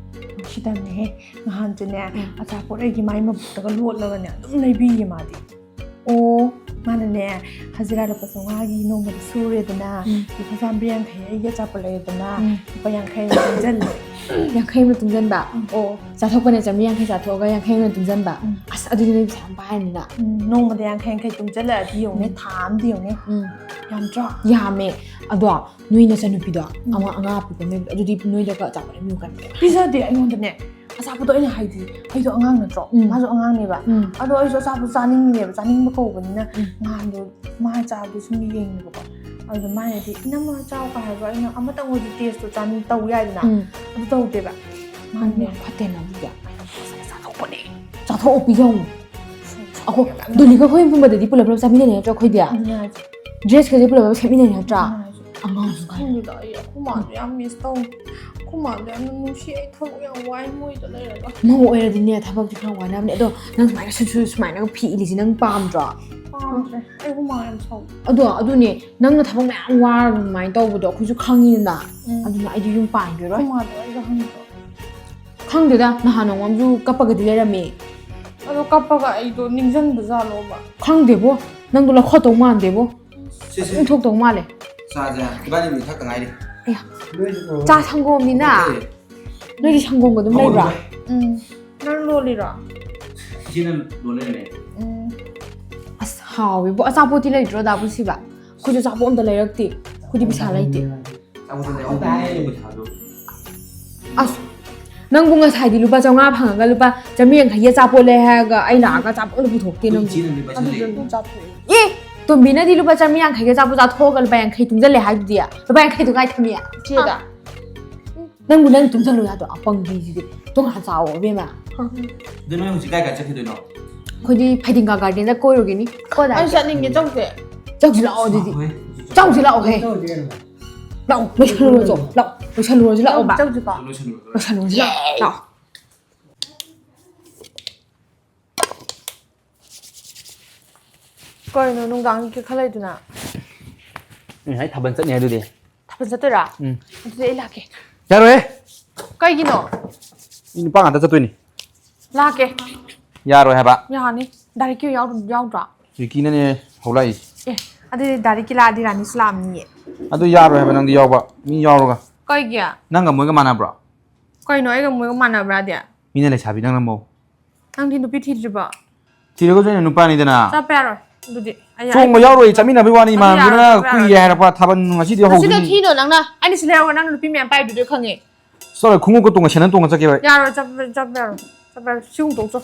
ꯅꯨꯡꯁꯤꯗꯕꯅꯦꯍꯦ꯫ ꯅꯍꯥꯟꯁꯨꯅꯦ, ꯎꯝ꯫ ꯑꯆꯥꯄꯣꯠ ꯑꯩꯒꯤ ꯃꯥꯏ ꯃꯕꯨꯛꯇꯒ ꯂꯣꯠꯂꯒꯅꯦ ꯑꯗꯨꯝ ꯂꯩꯕꯤꯌꯦ ꯃꯥꯗꯤ꯫ ꯑꯣ꯫ ꯃꯥꯅꯅꯦ, ꯍꯖꯤꯔꯥ ꯂꯨꯄꯥ ꯆꯥꯝꯃꯉꯥꯒꯤ ꯅꯣꯡꯃꯗꯤ ꯁꯨꯔꯦꯗꯅ, ꯎꯝ꯫ ꯂꯨꯄꯥ ꯆꯥꯝꯃꯔꯤ ꯌꯥꯡꯈꯩ ꯑꯩꯒꯤ ꯑꯆꯥꯄꯣꯠ ꯂꯩꯔꯦꯗꯅ, ꯎꯝ꯫ ꯂꯨꯄꯥ ꯌꯥꯡꯈꯩ ꯑꯃ ꯇꯨꯡꯁꯤꯜꯂꯦ꯫ ꯌꯥꯡꯈꯩ ꯑꯃ ꯇꯨꯡꯁꯤꯟꯕ? ꯎꯝ꯫ ꯑꯣ, ꯆꯥꯊꯣꯛꯄꯅ ꯆꯥꯝꯃꯔꯤ ꯌꯥꯡꯈꯩ ꯆꯥꯊꯣꯛꯑꯒ ꯌꯥꯡꯈꯩ ꯑꯃ ꯇꯨꯡꯁꯤꯟꯕ? ꯎꯝ꯫ ꯑꯁ, ꯑꯗꯨꯗꯤ ꯅꯣꯏ ꯄꯩꯁꯥ ꯌꯥꯝ ꯄꯥꯏꯔꯅꯤꯅ꯫ ꯎꯝ, ꯅꯣꯡꯃꯗ ꯌꯥꯡꯈꯩ ꯌꯥꯡꯈꯩ ꯇꯨꯡꯁꯤꯜꯂꯛꯑꯗꯤ ꯌꯦꯡꯉꯨꯅꯦ, ꯎꯝ꯫ ꯊꯥ ꯑꯃꯗ ꯌꯦꯡꯉꯨꯅꯦ꯫ ꯎꯝ꯫ ꯌꯥꯝꯗ꯭ꯔꯣ? ꯌꯥꯝꯃꯦ꯫ ꯑꯗꯣ ꯅꯣꯏ ꯅꯆꯟꯅꯨꯄꯤꯗꯣ, ꯎꯝ꯫ ꯑꯃ ꯑꯉꯥꯡ ꯑꯄꯤꯛꯄ ꯑꯃ ꯂꯩꯕꯗꯣ, ꯑꯗꯨꯗꯤ ꯅꯣꯏꯗꯒ ꯑꯆꯥꯄꯣꯠ ꯂꯩꯕꯤꯌꯨ ꯀꯥꯏꯅ ꯄꯤꯖꯗꯦ ꯑꯩꯉꯣꯟꯗꯅꯦ꯫ ꯑꯆꯥꯄꯣꯠꯇꯣ ꯑꯩꯅ ꯍꯥꯏꯗꯤ, ꯑꯩꯗꯣ ꯑꯉꯥꯡ ꯅꯠꯇ꯭ꯔꯣ? ꯎꯝ꯫ ꯃꯥꯁꯨ ꯑꯉꯥꯡꯅꯦꯕ꯫ ꯎꯝ꯫ ꯑꯗꯣ ꯑꯩꯁꯨ ꯑꯆꯥꯄꯣꯠ ꯆꯥꯅꯤꯡꯉꯤꯅꯦꯕ, ꯆꯥꯅꯤꯡꯕ ꯀꯧꯕꯅꯤꯅ ꯎꯝ꯫ ꯅꯍꯥꯟꯗꯣ ꯃꯥ ꯆꯥꯕꯗꯣ ꯁꯨꯝ ꯌꯦꯡꯉꯦꯕꯀꯣ꯫ ꯑꯗꯨꯗ ꯃꯥꯅꯗꯤ, "ꯏꯅꯝꯃ ꯆꯥꯎ" ꯀꯥꯏ ꯍꯥꯏꯕ, ꯑꯩꯅ ꯑꯃꯇꯪ ꯑꯣꯏꯔꯁꯨ ꯇꯦꯁꯇꯣ ꯆꯥꯅꯤꯡ ꯇꯧ ꯌꯥꯏꯗꯅ꯫ ꯎꯝ꯫ ꯑꯗꯨ ꯇꯧꯗꯦꯕ꯫ ꯃꯥꯅꯦ꯫ ꯎꯝ, ꯐꯠꯇꯦꯅ ꯑꯗꯨꯗꯤ꯫ ꯆꯥꯊꯣꯛꯄꯅꯦ꯫ ꯆꯥꯊꯣꯛꯑꯣ, ꯄꯤꯖꯧ꯫ ꯑꯩꯈꯣꯏ ꯗꯣꯂꯤꯒ ꯑꯩꯈꯣꯏ ꯄꯨꯝꯕꯗꯗꯤ ꯄꯨꯂꯞ ꯄꯨꯂꯞ ꯆꯥꯃꯤꯟꯅꯩ ꯅꯠꯇ꯭ꯔꯣ ꯑꯩꯈꯣꯏꯗꯤ? ꯑꯗꯨꯅꯦ ꯍꯥꯏꯁꯦ꯫ ꯗ꯭ꯔꯦꯁꯀꯁꯦ ꯄꯨꯂꯞ ꯄꯨꯂꯞ ꯁꯦꯠꯃꯤꯟꯅꯩ ꯅꯠꯇ꯭ꯔꯥ? ꯑꯗꯨꯅꯦ ꯍꯥꯏꯁꯦ꯫ ꯑꯉꯥꯡꯁꯨ ꯀꯥꯏꯅ꯫ ꯈꯪꯗꯦꯗ, ꯑꯩ ꯑꯩꯈꯣꯏ ꯃꯥꯗꯣ ꯌꯥꯝ ꯃꯤꯁ ꯇꯧꯋꯦ꯫ ꯑꯩꯈꯣꯏ ꯃꯥꯗꯣ ꯌꯥꯝꯅ ꯅꯨꯡꯁꯤ, ꯑꯩ ꯊꯕꯛ ꯌꯥꯝ ꯋꯥꯏ ꯃꯣꯏꯗ ꯂꯩꯔꯒ꯫ ꯃꯧ ꯑꯣꯏꯔꯗꯤꯅꯦ ꯊꯕꯛꯇꯤ ꯈꯔ ꯋꯥꯅꯕꯅꯦ꯫ ꯑꯗꯣ ꯅꯪ ꯁꯨꯃꯥꯏꯅ ꯁꯨ-, ꯁꯨ-, ꯁꯨꯃꯥꯏꯅꯒ ꯐꯤ ꯏꯜꯂꯤꯁꯤ ꯅꯪ ꯄꯥꯝꯗ꯭ꯔꯣ? ꯄꯥꯝꯗ꯭ꯔꯦ꯫ ꯑꯩ ꯍꯨꯃꯥꯡ ꯌꯥꯝ ꯁꯧꯋꯦ꯫ ꯑꯗꯣ ꯑꯗꯨꯅꯦ, ꯅꯪꯅ ꯊꯕꯛ ꯃꯌꯥꯝ ꯋꯥꯔꯒ ꯑꯗꯨꯃꯥꯏꯅ ꯇꯧꯕꯗꯣ ꯑꯩꯈꯣꯏꯁꯨ ꯈꯪꯉꯤꯗꯅ꯫ ꯎꯝ꯫ ꯑꯗꯨꯅ ꯑꯩꯗꯤ ꯌꯨꯝ ꯄꯥꯟꯈꯤꯔꯣꯏ꯫ ꯑꯩꯈꯣꯏ ꯃꯥꯗꯣ ꯑꯩꯒ ꯍꯪꯗ꯭ꯔꯣ? ꯈꯪꯗꯦꯗ, ꯅꯍꯥꯟ ꯅꯣꯡꯃꯝꯁꯨ ꯀꯞꯄꯒꯗꯤ ꯂꯩꯔꯝꯃꯦ꯫ ꯑꯗꯣ ꯀꯞꯄꯒ ꯑꯩꯗꯣ ꯅꯤꯡꯁꯤꯡꯕ ꯖꯥꯠꯂꯣꯕ? ꯈꯪꯗꯦꯕꯣ, ꯅꯪꯗꯣ ꯂꯧꯈꯠꯇꯧ ꯃꯥꯟꯗꯦꯕꯣ꯫ ꯁꯦ, ꯁꯦ꯫ ꯑꯗꯨꯝ ꯊꯣꯛꯇꯧ ꯃꯥꯜꯂꯦ꯫ ꯆꯥꯁꯦ, ꯏꯕꯥꯅꯤꯕꯨꯗꯤ ꯊꯛꯇ ꯉꯥꯏꯔꯤ꯫ ꯑꯌꯥ꯫ ꯅꯣꯏꯁꯨ ꯄꯨꯔꯛꯑꯣ꯫ ꯆꯥ ꯁꯪꯒꯣꯝꯅꯤꯅ꯫ ꯅꯠꯇꯦ꯫ ꯅꯣꯏꯗꯤ ꯁꯪꯒꯣꯝꯒ ꯑꯗꯨꯝ ꯂꯩꯕ꯭ꯔꯥ? ꯎꯝ꯫ ꯅꯪ ꯂꯣꯜꯂꯤꯔꯣ? ꯏꯆꯦꯅ ꯂꯣꯜ ꯂꯩꯔꯝꯃꯦ꯫ ꯎꯝ꯫ ꯑꯁ, ꯍꯥꯎꯋꯦꯕꯣ꯫ ꯑꯆꯥꯄꯣꯠꯇꯤ ꯂꯩꯇ꯭ꯔꯣ, ꯗꯥ ꯄꯨꯟꯁꯤꯕ? ꯑꯩꯈꯣꯏꯁꯨ ꯑꯆꯥꯄꯣꯠ ꯑꯝꯇ ꯂꯩꯔꯛꯇꯦ꯫ ꯑꯩꯈꯣꯏꯗꯤ ꯄꯩꯁꯥ ꯂꯩꯇꯦ꯫ ꯑꯆꯥꯄꯣꯠꯇꯣ ꯂꯩꯍꯧꯗꯦꯅꯦ, ꯑꯩ ꯄꯩꯁꯥꯗꯣ꯫ ꯑꯁ, ꯅꯪꯕꯨ ꯉꯁꯥꯏꯗꯤ ꯂꯨꯄꯥ ꯆꯥꯝꯃꯉꯥ ꯐꯪꯉꯒ ꯂꯨꯄꯥ ꯆꯥꯝꯃꯔꯤ ꯌꯥꯡꯈꯩꯒꯤ ꯑꯆꯥꯄꯣꯠ ꯂꯩ ꯍꯥꯏꯔꯒ ꯑꯩ ꯂꯥꯛꯑꯒ ꯑꯆꯥꯄꯣꯠ ꯑꯝꯇ ꯄꯨꯊꯣꯛꯇꯦ ꯅꯪꯕꯨ꯫ ꯏꯆꯦꯅ ꯂꯨꯄꯥ ꯆꯥꯝꯃꯔꯤ꯫ ꯑꯗꯨꯗꯤ ꯑꯗꯨꯝ ꯆꯥꯊꯣꯛꯑꯦ꯫ ꯑꯦ! ꯇꯣꯝꯕꯤꯅꯗꯤ ꯂꯨꯄꯥ ꯆꯥꯝꯃꯔꯤ ꯌꯥꯡꯈꯩꯒꯤ ꯑꯆꯥꯄꯣꯠ ꯆꯥꯊꯣꯛꯑꯒ ꯂꯨꯄꯥ ꯌꯥꯡꯈꯩ ꯇꯨꯡꯁꯤꯜꯂꯦ ꯍꯥꯏꯗꯨꯗꯤ꯫ ꯂꯨꯄꯥ ꯌꯥꯡꯈꯩꯗꯨ ꯀꯥꯏ ꯊꯝꯃꯤ? ꯏꯆꯦꯒ꯫ ꯅꯪꯕꯨ ꯅꯪ ꯇꯨꯡꯁꯤꯜꯂꯨ ꯌꯥꯗ꯭ꯔꯣ? ꯑꯄꯪꯕꯤꯁꯤꯗꯤ꯫ ꯇꯣꯉꯥꯟ ꯆꯥꯎꯑꯣ, ꯏꯕꯦꯝꯃ꯫ ꯑꯗꯨ ꯅꯣꯏ ꯍꯧꯖꯤꯛ ꯀꯥꯏ ꯀꯥꯏ ꯆꯠꯈꯤꯗꯣꯏꯅꯣ? ꯑꯩꯈꯣꯏꯗꯤ ꯐꯩꯗꯤꯡꯒꯥ ꯒꯥꯔꯗꯦꯟꯗ ꯀꯣꯏꯔꯨꯒꯤꯅꯤ꯫ ꯀꯣ ꯑꯗꯥꯏ ꯑꯩ ꯆꯠꯅꯤꯡꯉꯦ, ꯆꯧꯁꯦ꯫ ꯆꯧꯁꯤ ꯂꯥꯛꯑꯣ ꯑꯗꯨꯗꯤ꯫ ꯍꯣꯏ, ꯍꯧꯖꯤꯛ ꯆꯧꯁꯤ ꯂꯥꯛꯑꯣ, ꯍꯦ꯫ ꯆꯧꯁꯤ ꯀꯩꯅꯣ? ꯂꯥꯛꯑꯣ, ꯂꯣꯏꯁꯜꯂꯨꯔꯁꯤ ꯂꯥꯛꯑꯣ꯫ ꯂꯥꯛꯑꯣ, ꯂꯣꯏꯁꯜꯂꯨꯔꯁꯤ ꯂꯥꯛꯑꯣꯕ꯫ ꯆꯧꯁꯤꯀꯣ꯫ ꯂꯣꯏꯁꯜꯂꯨꯔꯁꯤ꯫ ꯂꯣꯏꯁꯜꯂꯨꯔꯁꯤ ꯂꯥꯛꯑꯣ꯫ ꯂꯥꯛꯑꯣ꯫ ꯀꯩꯅꯣ ꯅꯨꯡꯗꯥꯡꯒꯤ ꯀꯦꯈꯠꯂꯛꯏꯗꯨꯅ? ꯎꯝ, ꯑꯩ ꯊꯥꯕꯜ ꯆꯠꯅꯤ ꯍꯥꯏꯗꯨꯗꯤ꯫ ꯊꯥꯕꯜ ꯆꯠꯇꯣꯏꯔꯥ? ꯎꯝ꯫ ꯑꯗꯨꯗꯤ ꯑꯩ ꯂꯥꯛꯀꯦ꯫ ꯌꯥꯔꯣꯏꯍꯦ꯫ ꯀꯩꯒꯤꯅꯣ? ꯃꯤ ꯅꯨꯄꯥ ꯉꯥꯛꯇ ꯆꯠꯇꯣꯏꯅꯤ꯫ ꯂꯥꯛꯀꯦ꯫ ꯌꯥꯔꯣꯏ ꯍꯥꯏꯕ꯫ ꯌꯥꯅꯤ꯫ ꯗꯥꯏꯔꯦꯛꯀꯤ ꯌꯥꯎ-, ꯌꯥꯎꯗ꯭ꯔꯣ? ꯔꯤꯀꯤꯅꯅꯦ ꯍꯧꯂꯛꯏꯁꯦ꯫ ꯑꯦ, ꯑꯗꯨꯗꯤ ꯗꯥꯏꯔꯦꯛꯀꯤ ꯂꯥꯛꯑꯗꯤ ꯔꯥꯅꯤꯁꯨ ꯂꯥꯛꯑꯝꯅꯤꯌꯦ꯫ ꯑꯗꯨ ꯌꯥꯔꯣꯏ ꯍꯥꯏꯕ ꯅꯪꯗꯤ ꯌꯥꯎꯕ꯫ ꯃꯤ ꯌꯥꯎꯔꯒ꯫ ꯀꯩꯒꯤ? ꯅꯪꯒ ꯃꯣꯏꯒ ꯃꯥꯟꯅꯕ꯭ꯔꯣ? ꯀꯩꯅꯣ ꯑꯩꯒ ꯃꯣꯏꯒ ꯃꯥꯟꯅꯕ꯭ꯔꯥꯗꯤ? ꯃꯤꯅ ꯂꯩꯁꯥꯕꯤ ꯅꯪꯅ ꯃꯧ꯫ ꯅꯪꯗꯤ ꯅꯨꯄꯤ ꯊꯤꯗ꯭ꯔꯤꯕꯣ? ꯊꯤꯔꯒꯁꯨ ꯑꯩꯅ ꯅꯨꯄꯥꯅꯤꯗꯅ꯫ ꯆꯠꯄ ꯌꯥꯔꯣꯏ꯫ ꯑꯗꯨꯗꯤ ꯑꯩ ꯆꯣꯡꯕ ꯌꯥꯔꯣꯏ, ꯆꯠꯃꯤꯟꯅꯕꯩ ꯋꯥꯅꯤ, ꯑꯗꯨ ꯏꯃꯥꯟꯅꯕꯗꯨꯅ ꯌꯥꯔꯣꯏ, ꯆꯠꯄ ꯀꯨꯏꯔꯦ ꯌꯥꯔꯣꯏ꯫ ꯍꯥꯏꯔꯛꯄ, ꯊꯥꯕꯜ ꯉꯁꯤꯗꯤ ꯉꯁꯤꯗꯣ ꯍꯧꯗꯣꯏꯅꯤ꯫ ꯊꯤꯅꯣ ꯅꯪꯅ꯫ ꯑꯩꯅ ꯁꯤ ꯂꯩꯍꯧꯔꯒ ꯅꯪꯅ ꯅꯨꯄꯤ ꯃꯌꯥꯝ ꯄꯥꯏꯗꯨꯗꯤ ꯈꯪꯉꯦ꯫ ꯆꯠꯂꯣ, ꯈꯣꯡꯎꯞꯀ ꯇꯣꯡꯉ ꯁꯦꯟꯗꯟ ꯇꯣꯡꯉ ꯆꯠꯀꯦꯕ ꯑꯩ꯫ ꯌꯥꯔꯣꯏ, ꯆꯠꯄ, ꯆꯠꯄ ꯌꯥꯔꯣꯏ꯫ ꯆꯠꯄ ꯌꯥꯔꯣꯏ꯫ ꯁꯤ ꯑꯃꯨꯛ ꯇꯣꯛꯆꯧ꯫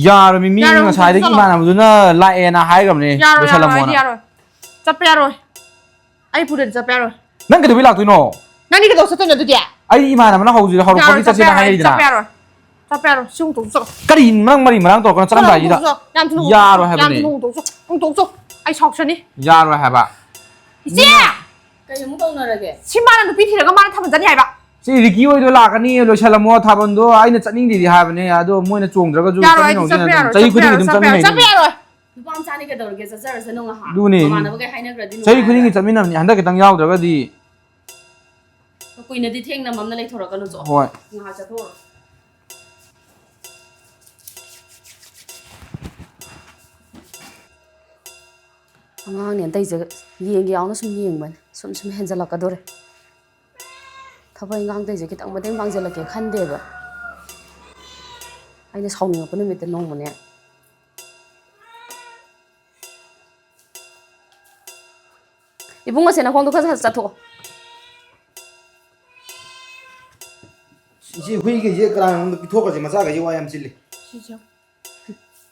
ꯌꯥꯔꯣꯏꯃꯤ, ꯃꯤ ꯌꯥꯔꯣꯏ, ꯑꯃꯨꯛ ꯉꯁꯥꯏꯗꯒꯤ ꯇꯣꯛꯆꯧ꯫ ꯏꯃꯥꯟꯅꯕꯗꯨꯅ ꯂꯥꯛꯑꯦꯅ ꯍꯥꯏꯈ꯭ꯔꯕꯅꯦ, ꯌꯥꯔꯣꯏ, ꯌꯥꯔꯣꯏ, ꯂꯣꯏꯁꯜꯂꯝꯃꯣꯅ꯫ ꯑꯩꯗꯤ ꯌꯥꯔꯣꯏ꯫ ꯆꯠꯄ ꯌꯥꯔꯣꯏ꯫ ꯑꯩ ꯄꯨꯗꯗꯤ ꯆꯠꯄ ꯌꯥꯔꯣꯏ꯫ ꯅꯪ ꯀꯩꯗꯧꯕꯩ ꯂꯥꯛꯇꯣꯏꯅꯣ? ꯅꯪꯗꯤ ꯀꯩꯗꯧ ꯆꯠꯇꯣꯏꯅꯣ ꯑꯗꯨꯗꯤ? ꯑꯩ ꯏꯃꯥꯟꯅꯕꯅ ꯍꯧꯖꯤꯛ ꯍꯧꯔꯛꯄꯒꯤ ꯌꯥꯔꯣꯏ, ꯆꯠꯄ ꯆꯠꯁꯦꯅ ꯌꯥꯔꯣꯏ, ꯍꯥꯏꯔꯛꯏꯗꯅ꯫ ꯆꯠꯄ ꯌꯥꯔꯣꯏ꯫ ꯆꯠꯄ ꯌꯥꯔꯣꯏ꯫ ꯁꯤ ꯑꯃꯨꯛ ꯇꯣꯛꯆꯧ꯫ ꯀꯔꯤ ꯃꯔꯝ ꯃꯔꯤ ꯃꯔꯥꯡ ꯇꯧꯔꯛꯀꯅꯣ, ꯆꯠꯂꯝꯗꯥꯏꯁꯤꯗ꯫ ꯆꯠꯂꯣ, ꯑꯃꯨꯛ ꯇꯣꯛꯆꯧ꯫ ꯌꯥꯝ ꯊꯨꯅ ꯍꯣꯡꯗꯣꯛꯆꯧ꯫ ꯌꯥꯔꯣꯏ ꯌꯥꯝ ꯍꯥꯏꯕꯅꯦ꯫ ꯊꯨꯅ ꯍꯣꯡꯗꯣꯛꯆꯧ꯫ ꯑꯃꯨꯛ ꯇꯣꯛꯆꯧ꯫ ꯑꯩ ꯁꯥꯎꯔꯛꯆꯅꯤ꯫ ꯌꯥꯔꯣꯏ ꯍꯥꯏꯕ꯫ ꯏꯆꯦ! ꯏꯃꯥ! ꯀꯩ ꯑꯃꯨꯛ ꯇꯧꯅꯔꯒꯦ? ꯁꯤ ꯃꯥꯅ ꯅꯨꯄꯤ ꯊꯤꯔꯒ ꯃꯥꯅ ꯊꯥꯕꯜ ꯆꯠꯅꯤ ꯍꯥꯏꯕ꯫ ꯁꯤ ꯔꯤꯀꯤ ꯍꯣꯏꯗꯣ ꯂꯥꯛꯀꯅꯤ, ꯂꯣꯏꯁꯜꯂꯝꯃꯣ ꯊꯥꯕꯜꯗꯣ꯫ ꯑꯩꯅ ꯆꯠꯅꯤꯡꯗꯦꯗꯤ ꯍꯥꯏꯕꯅꯦ, ꯑꯗꯣ ꯃꯣꯏꯅ ꯆꯣꯡꯗ꯭ꯔꯒꯁꯨ ꯌꯥꯔꯣꯏ, ꯑꯩꯗꯤ ꯆꯠꯃꯤꯟꯅꯧꯁꯦꯅ ꯆꯠꯄ ꯑꯗꯨꯝ ꯌꯥꯔꯣꯏ, ꯆꯍꯤ ꯆꯠꯄ ꯈꯨꯗꯤꯡꯒꯤ ꯌꯥꯔꯣꯏ, ꯑꯗꯨꯝ ꯆꯠꯄ ꯌꯥꯔꯣꯏ, ꯆꯠꯃꯤꯟꯅꯩꯅꯦ꯫ ꯆꯠꯄ ꯌꯥꯔꯣꯏ꯫ ꯅꯨꯄꯥ ꯃꯆꯥꯅꯤ ꯀꯩꯗꯧꯔꯒꯦ, ꯆꯠꯆꯔꯁꯅꯨ ꯉꯥꯏꯍꯥꯛ꯫ ꯑꯗꯨꯅꯦ꯫ ꯃꯃꯥꯟꯅꯕꯈꯩ ꯍꯥꯏꯅꯈ꯭ꯔꯗꯤ ꯆꯍꯤ ꯅꯨꯡꯉꯥꯏꯔꯦ꯫ ꯈꯨꯗꯤꯡꯒꯤ ꯆꯠꯃꯤꯟꯅꯕꯅꯤ, ꯍꯟꯗꯛ ꯈꯤꯇꯪ ꯌꯥꯎꯗ꯭ꯔꯒꯗꯤ꯫ ꯀꯨꯏꯅꯗꯤ ꯊꯦꯡꯅ ꯃꯝꯅ ꯂꯩꯊꯣꯔꯛꯀꯅꯨ ꯆꯣ꯫ ꯍꯣꯏ꯫ ꯉꯥꯏꯍꯥꯛ ꯆꯠꯊꯣꯛꯎꯔꯣ꯫ ꯑꯉꯥꯡꯅꯦꯅ ꯇꯧꯔꯤꯁꯦ ꯌꯦꯡꯒꯦ ꯌꯥꯎꯅ ꯁꯨꯝ ꯌꯦꯡꯕꯅꯦ꯫ ꯁꯨꯝ ꯁꯨꯝ ꯍꯦꯟꯖꯜꯂꯛꯀꯗꯣꯔꯦ꯫ ꯊꯕꯛ ꯏꯟꯈꯥꯡ ꯇꯧꯔꯤꯁꯦ ꯈꯤꯇꯪ ꯃꯇꯦꯡ ꯄꯥꯡꯁꯤꯜꯂꯛꯀꯦ ꯈꯟꯗꯦꯕ꯫ ꯑꯩꯅ ꯁꯥꯎꯅꯤꯡꯉꯛꯄ ꯅꯨꯃꯤꯠꯇ ꯅꯣꯡꯃꯅꯦ꯫ ꯏꯕꯨꯡꯉꯣꯁꯦ, ꯅꯈꯣꯡꯗꯣ ꯈꯔ ꯈꯔ ꯆꯠꯊꯣꯛꯑꯣ꯫ ꯁꯤ ꯍꯨꯏꯈꯩꯁꯦ ꯀꯅꯥꯅꯣꯝꯗ ꯄꯤꯊꯣꯛꯈ꯭ꯔꯁꯦ, ꯃꯆꯥꯈꯩꯁꯦ ꯋꯥ ꯌꯥꯝ ꯆꯤꯜꯂꯤ꯫ ꯁꯤꯁꯨ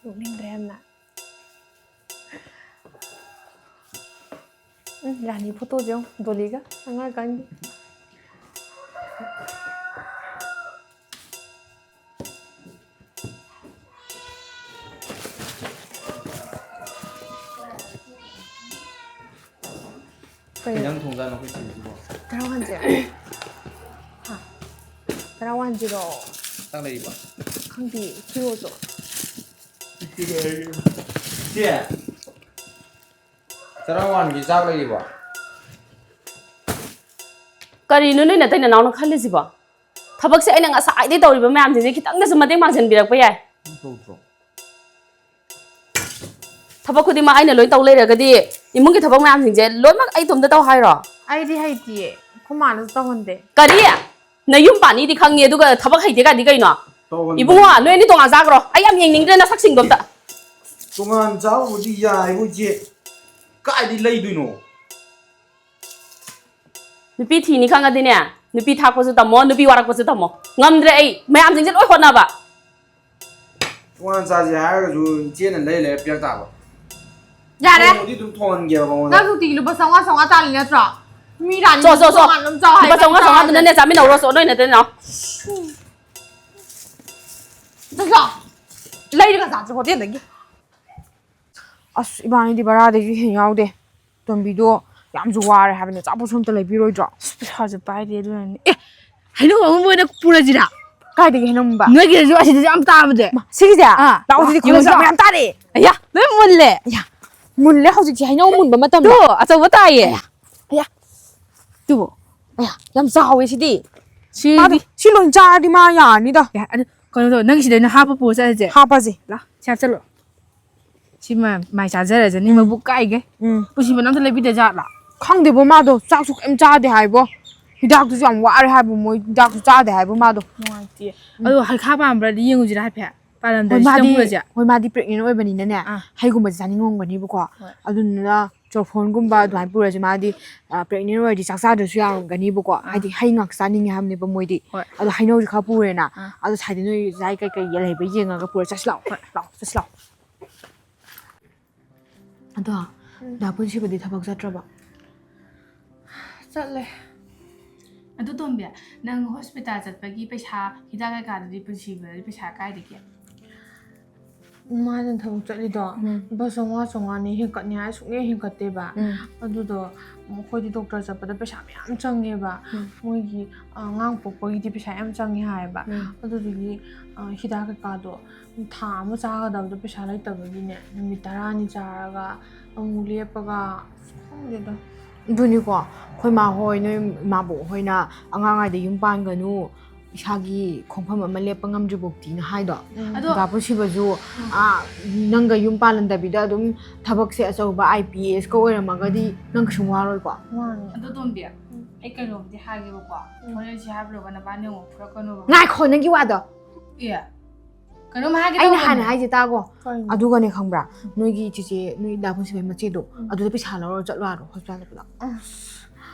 ꯅꯣꯛꯅꯤꯡꯗ꯭ꯔꯥ ꯌꯥꯝꯅ? ꯎꯝ, ꯔꯥꯅꯤ ꯐꯣꯇꯣꯁꯦ ꯌꯦꯡꯉꯨ, ꯗꯣꯂꯤꯒ ꯑꯉꯥꯡꯀꯥꯟꯒꯤ꯫ ꯀꯩ ꯀꯩꯅꯣ? ꯏꯟꯖꯥꯡ ꯊꯣꯡꯖꯥꯠꯅꯣ ꯑꯩꯈꯣꯏ ꯆꯦꯁꯤꯕꯣ? ꯇꯔꯥ ꯋꯥꯟꯁꯦ? ꯍꯥ? ꯇꯔꯥ ꯋꯥꯟꯁꯤꯔꯣ? ꯆꯥꯛ ꯂꯩꯔꯤꯕꯣ? ꯈꯪꯗꯦ, ꯊꯤꯔꯣꯁꯨ꯫ ꯆꯦ, ꯆꯔꯥ ꯋꯥꯟꯒꯤ ꯆꯥꯛ ꯂꯩꯔꯤꯕꯣ? ꯀꯔꯤꯅꯣ ꯅꯣꯏ ꯅꯇꯩ ꯅꯅꯥꯎꯅ ꯈꯜꯂꯤꯁꯤꯕꯣ? ꯊꯕꯛꯁꯦ ꯑꯩꯅ ꯉꯁꯥꯏꯗꯩ ꯇꯧꯔꯤꯕ ꯃꯌꯥꯝꯁꯤꯡꯁꯦ ꯈꯤꯇꯪꯗꯁꯨ ꯃꯇꯦꯡ ꯄꯥꯡꯁꯤꯟꯕꯤꯔꯛꯄ ꯌꯥꯏ꯫ ꯅꯪ ꯇꯧꯗ꯭ꯔꯣ? ꯊꯕꯛ ꯈꯨꯗꯤꯡꯃꯛ ꯑꯩꯅ ꯂꯣꯏ ꯇꯧ ꯂꯩꯔꯒꯗꯤ ꯏꯃꯨꯡꯒꯤ ꯊꯕꯛ ꯃꯌꯥꯝꯁꯤꯡꯁꯦ ꯂꯣꯏꯅꯃꯛ ꯑꯩ ꯏꯇꯣꯝꯇ ꯇꯧ ꯍꯥꯏꯔꯣ? ꯑꯩꯗꯤ ꯍꯩꯇꯤꯌꯦ, ꯑꯩꯈꯣꯏ ꯃꯥꯅꯁꯨ ꯇꯧꯍꯟꯗꯦ꯫ ꯀꯔꯤ? ꯅꯌꯨꯝ ꯄꯥꯟꯅꯤꯗꯤ ꯈꯪꯉꯤ, ꯑꯗꯨꯒ ꯊꯕꯛ ꯍꯩꯇꯦ ꯀꯥꯏꯗꯤ ꯀꯩꯅꯣ? ꯇꯧꯍꯟꯕ ꯏꯕꯨꯡꯉꯣ, ꯅꯣꯏ ꯑꯅꯤ ꯇꯣꯉꯥꯟ ꯆꯥꯈ꯭ꯔꯣ, ꯑꯩ ꯌꯥꯝ ꯌꯦꯡꯅꯤꯡꯗ꯭ꯔꯦ ꯅꯁꯛꯁꯤꯡꯗꯣ ꯑꯝꯇ꯫ ꯇꯣꯉꯥꯟ ꯆꯥꯕꯕꯨꯗꯤ ꯌꯥꯏꯕꯨ ꯏꯆꯦ, ꯀꯥꯏꯗꯤ ꯂꯩꯗꯣꯏꯅꯣ? ꯅꯨꯄꯤ ꯊꯤꯅꯤ ꯈꯪꯉꯗꯤꯅꯦ, ꯅꯨꯄꯤ ꯊꯥꯛꯄꯁꯨ ꯇꯝꯃꯣ, ꯅꯨꯄꯤ ꯋꯥꯔꯛꯄꯁꯨ ꯇꯝꯃꯣ꯫ ꯉꯝꯗ꯭ꯔꯦ ꯑꯩ, ꯃꯌꯥꯝꯁꯤꯡꯁꯦ ꯂꯣꯏ ꯍꯣꯠꯅꯕ꯫ ꯇꯣꯉꯥꯟ ꯆꯥꯁꯦ ꯍꯥꯏꯔꯒꯁꯨ ꯏꯆꯦꯅ ꯂꯩ ꯂꯩꯔ ꯄꯤꯔꯛ ꯇꯥꯕ꯫ ꯌꯥꯔꯦ꯫ ꯊꯣꯡꯕꯗꯤ ꯑꯗꯨꯝ ꯊꯣꯡꯍꯟꯒꯦꯕ ꯃꯉꯣꯟꯗ꯫ ꯅꯪ ꯅꯨꯡꯇꯤꯒꯤ ꯂꯨꯄꯥ ꯆꯥꯝꯃꯉꯥ ꯆꯥꯝꯃꯉꯥ ꯇꯥꯜꯂꯤ ꯅꯠꯇ꯭ꯔꯣ? ꯃꯤ ꯔꯥꯅꯤ ꯆꯣ, ꯆꯣ, ꯆꯣ꯫ ꯇꯣꯉꯥꯟ ꯑꯗꯨꯝ ꯆꯥꯎ ꯍꯥꯏ ꯂꯨꯄꯥ ꯆꯥꯝꯃꯉꯥ ꯆꯥꯝꯃꯉꯥꯗꯨꯅꯅꯦ ꯆꯥꯃꯤꯟꯅꯧꯔꯣ, ꯆꯣ, ꯅꯣꯏ ꯅꯠꯇꯦ, ꯅꯥꯎ꯫ ꯆꯠꯂꯣ꯫ ꯂꯩꯔꯒ ꯆꯥꯁꯦ ꯍꯣꯇꯦꯜꯗꯒꯤ꯫ ꯑꯁ, ꯏꯕꯥꯅꯤꯗꯤ ꯕꯔꯥꯗꯒꯤ ꯍꯦꯟ ꯌꯥꯎꯗꯦ꯫ ꯇꯣꯝꯕꯤꯗꯣ ꯌꯥꯝꯁꯨ ꯋꯥꯔꯦ ꯍꯥꯏꯕꯅꯦ, ꯑꯆꯥꯄꯣꯠꯁꯨ ꯑꯝꯇ ꯂꯩꯕꯤꯔꯣꯏꯗ꯭ꯔꯣ? ꯑꯁ, ꯄꯩꯁꯥꯁꯨ ꯄꯥꯏꯗꯦ, ꯑꯗꯨꯅꯅꯦ꯫ ꯑꯦ, ꯍꯩꯅꯧ ꯑꯃꯨꯟꯕ ꯑꯣꯏꯅ ꯄꯨꯔꯁꯤꯔꯥ? ꯀꯥꯏꯗꯒꯤ ꯍꯩꯅꯧ ꯑꯃꯨꯟꯕ? ꯅꯣꯏꯒꯤꯗꯁꯨ ꯑꯁꯤꯗꯁꯨ ꯌꯥꯝ ꯇꯥꯕꯁꯦ꯫ ꯃꯥ, ꯁꯤꯒꯤꯁꯦ? ꯑꯥ, ꯂꯥꯛꯑꯣ, ꯁꯤꯗꯤ ꯌꯦꯡꯉꯨ ꯈꯨꯌꯣꯟ ꯆꯥꯎ ꯆꯣ꯫ ꯃꯌꯥꯝ ꯇꯥꯔꯦ꯫ ꯑꯌꯥ, ꯂꯣꯏ ꯃꯨꯜꯂꯦ꯫ ꯑꯌꯥ, ꯃꯨꯜꯂꯦ ꯍꯧꯖꯤꯛꯁꯦ, ꯍꯩꯅꯧ ꯃꯨꯟꯕ ꯃꯇꯝꯗ꯫ ꯇꯨ, ꯑꯆꯧꯕ ꯇꯥꯏꯌꯦ꯫ ꯑꯌꯥ, ꯑꯌꯥ꯫ ꯇꯨ꯫ ꯑꯌꯥ, ꯌꯥꯝ ꯆꯥꯎꯋꯦ ꯁꯤꯗꯤ꯫ ꯁꯤꯗꯤ ꯃꯥꯗꯣ, ꯁꯤ ꯂꯣꯏ ꯆꯥꯔꯗꯤ ꯃꯥ ꯌꯥꯔꯅꯤꯗ꯫ ꯌꯥ, ꯑꯗꯨ ꯀꯩꯅꯣ ꯇꯧ, ꯅꯪꯒꯤꯁꯤꯗ ꯑꯩꯅ ꯍꯥꯞꯄ ꯄꯨꯔ ꯆꯠꯂꯁꯦ꯫ ꯍꯥꯞꯄꯁꯦ꯫ ꯂꯥ, ꯁꯤ ꯍꯥꯞꯆꯜꯂꯣ꯫ ꯁꯤ ꯃꯥ-, ꯃꯥꯏ ꯆꯥꯖꯔꯖꯅꯤ, ꯎꯝ꯫ ꯃꯕꯨꯛ ꯀꯥꯏꯒꯩ꯫ ꯎꯝ꯫ ꯄꯨꯟꯁꯤꯕ ꯑꯝꯇ ꯂꯩꯕꯤꯗ ꯖꯥꯠꯂꯥ? ꯈꯪꯗꯦꯕꯣ, ꯃꯥꯗꯣ ꯆꯥꯛꯁꯨ ꯀꯩꯝ ꯆꯥꯗꯦ ꯍꯥꯏꯕꯣ꯫ ꯍꯤꯗꯥꯛꯇꯨꯁꯨ ꯌꯥꯝ ꯋꯥꯔꯦ ꯍꯥꯏꯕꯣ, ꯃꯣꯏ ꯍꯤꯗꯥꯛꯁꯨ ꯆꯥꯗꯦ ꯍꯥꯏꯕꯣ ꯃꯥꯗꯣ꯫ ꯅꯨꯡꯉꯥꯏꯇꯦ꯫ ꯎꯝ꯫ ꯑꯗꯣ ꯍꯩꯈꯥ ꯄꯥꯝꯕ꯭ꯔꯗꯤ ꯌꯦꯡꯉꯨꯁꯤꯔꯥ ꯍꯥꯏꯐꯦꯠ? ꯍꯣꯏ, ꯄꯥꯜꯂꯝꯗ꯭ꯔꯗꯤ ꯁꯤꯗꯪ ꯃꯥꯗꯤ, ꯄꯨꯔꯁꯦ꯫ ꯍꯣꯏ, ꯃꯥꯗꯤ pregnant ꯑꯣꯏꯕꯅꯤꯅꯅꯦ, ꯑꯥ꯫ ꯍꯩꯒꯨꯝꯕꯁꯦ ꯆꯥꯅꯤꯡꯉꯝꯒꯅꯤꯕꯀꯣ꯫ ꯍꯣꯏ꯫ ꯑꯗꯨꯗꯨꯅ ꯆꯣꯔꯐꯣꯟꯒꯨꯝꯕ ꯑꯗꯨꯃꯥꯏꯅ ꯄꯨꯔꯁꯦ꯫ ꯃꯥꯗꯤ ꯄ꯭ꯔꯦꯒꯅꯦꯟ ꯑꯣꯏꯔꯗꯤ ꯆꯥꯛ ꯆꯥꯗ꯭ꯔꯁꯨ ꯌꯥꯔꯝꯒꯅꯤꯕꯀꯣ꯫ ꯍꯥꯏꯗꯤ ꯍꯩ ꯉꯥꯛ ꯆꯥꯅꯤꯡꯉꯦ ꯍꯥꯏꯕꯅꯦꯕ ꯃꯣꯏꯗꯤ꯫ ꯍꯣꯏ꯫ ꯑꯗꯣ ꯍꯩꯅꯧꯁꯦ ꯈꯔ ꯄꯨꯔꯦꯅ꯫ ꯑꯥ꯫ ꯑꯗꯣ ꯁꯥꯏꯗ ꯅꯣꯏ ꯌꯥꯏ ꯀꯩꯀꯩ ꯂꯩꯕ ꯌꯦꯡꯉꯒ ꯄꯨꯔ ꯆꯠꯁꯤ ꯂꯥꯛꯑꯣ꯫ ꯂꯥꯛꯑꯣ, ꯆꯠꯁꯤ ꯂꯥꯛꯑꯣ꯫ ꯑꯗꯣ ꯗꯥ ꯄꯨꯟꯁꯤꯕꯗꯤ ꯊꯕꯛ ꯆꯠꯇ꯭ꯔꯕꯣ? ꯆꯠꯂꯦ꯫ ꯑꯗꯨ ꯇꯣꯝꯕꯤ, ꯅꯪ ꯍꯣꯁꯄꯤꯇꯥꯜ ꯆꯠꯄꯒꯤ ꯄꯩꯁꯥ, ꯍꯤꯗꯥꯛ ꯀꯩꯀꯥꯗꯨꯗꯤ ꯄꯨꯟꯁꯤꯕꯗꯤ ꯄꯩꯁꯥ ꯀꯥꯏꯗꯒꯤ? ꯃꯥꯅ ꯊꯕꯛ ꯆꯠꯂꯤꯗꯣ ꯂꯨꯄꯥ ꯆꯥꯝꯃꯉꯥ ꯆꯥꯝꯃꯉꯥꯅꯤ, ꯍꯦꯟꯀꯠꯅꯤ ꯍꯥꯏ ꯁꯨꯡꯍꯦꯟ ꯍꯦꯟꯀꯠꯇꯦꯕ꯫ ꯑꯗꯨꯗꯣ ꯑꯩꯈꯣꯏꯗꯤ ꯗꯣꯛꯇꯔ ꯆꯠꯄꯗ ꯄꯩꯁꯥ ꯃꯌꯥꯝ ꯆꯪꯉꯦꯕ꯫ ꯎꯝ꯫ ꯃꯣꯏꯒꯤ ꯑ, ꯑꯉꯥꯡ ꯄꯣꯛꯄꯒꯤꯗꯤ ꯄꯩꯁꯥ ꯌꯥꯝ ꯆꯪꯉꯦ ꯍꯥꯏꯌꯦꯕ꯫ ꯎꯝ꯫ ꯑꯗꯨꯗꯨꯒꯤ ꯑ, ꯍꯤꯗꯥꯛ ꯀꯩꯀꯥꯗꯣ ꯊꯥ ꯑꯃ ꯆꯥꯒꯗꯕꯗꯣ ꯄꯩꯁꯥ ꯂꯩꯇꯕꯒꯤꯅꯦ, ꯅꯨꯃꯤꯠ ꯇꯔꯥꯅꯤ ꯆꯥꯔꯒ ꯑꯃꯨꯛ ꯂꯦꯞꯄꯒ, ꯑꯁ, ꯈꯪꯗꯦꯗ꯫ ꯑꯗꯨꯅꯤꯀꯣ, ꯑꯩꯈꯣꯏ ꯃꯥ ꯍꯣꯏ, ꯅꯣꯏ ꯏꯃꯥꯕꯣꯛ ꯍꯣꯏꯅ ꯑꯉꯥꯡ ꯑꯉꯥꯡꯗ ꯌꯨꯝ ꯄꯥꯟꯒꯅꯨ, ꯏꯁꯥꯒꯤ ꯈꯣꯡꯐꯝ ꯑꯃ ꯂꯦꯞꯄ ꯉꯝꯗ꯭ꯔꯤꯕꯣꯛꯇꯤꯅ ꯍꯥꯏꯗꯣ꯫ ꯎꯝ꯫ ꯑꯗꯣ ꯗꯥ ꯄꯨꯟꯁꯤꯕꯁꯨ, ꯑꯥ, ꯅꯪꯒ ꯌꯨꯝ ꯄꯥꯜꯂꯝꯗꯕꯤꯗ ꯑꯗꯨꯝ ꯊꯕꯛꯁꯦ ꯑꯆꯧꯕ ꯑꯥꯏ ꯄꯤ ꯑꯦꯁꯀ ꯑꯣꯏꯔꯝꯃꯒꯗꯤ ꯅꯪ ꯀꯩꯁꯨꯝ ꯋꯥꯔꯣꯏꯀꯣ꯫ ꯃꯥꯅꯦ꯫ ꯑꯗꯣ ꯇꯣꯝꯕꯤ, ꯑꯩ ꯀꯩꯅꯣꯝꯗꯤ ꯍꯥꯏꯒꯦꯕꯀꯣ꯫ ꯍꯣꯔꯦꯟ ꯁꯤ ꯍꯥꯏꯕ ꯂꯣꯏꯔꯒ ꯅꯕꯥꯅꯤ ꯑꯃꯨꯛ ꯐꯨꯔꯛꯀꯅꯣꯕ꯫ ꯉꯥꯏꯈꯣ, ꯅꯪꯒꯤ ꯋꯥꯗꯣ꯫ ꯑꯦ, ꯀꯩꯅꯣꯝ ꯍꯥꯏꯒꯦ ꯑꯩꯅ ꯇꯧꯕꯅꯦ꯫ ꯍꯥꯟꯅ ꯍꯥꯏꯁꯦ ꯇꯥꯒꯣ꯫ ꯀꯩꯅꯣ? ꯑꯗꯨꯒꯅꯦ, ꯈꯪꯕ꯭ꯔꯥ, ꯅꯣꯏꯒꯤ ꯆꯤꯆꯦ, ꯅꯣꯏ ꯗꯥ ꯄꯨꯟꯁꯤꯕꯩ ꯃꯆꯦꯗꯣ, ꯑꯗꯨꯗ ꯄꯩꯁꯥ ꯂꯧꯔ ꯆꯠꯂꯣ ꯍꯥꯏꯔꯣ ꯍꯣꯁꯄꯤꯇꯥꯜꯗ ꯄꯨꯂꯞ꯫ ꯑꯁ,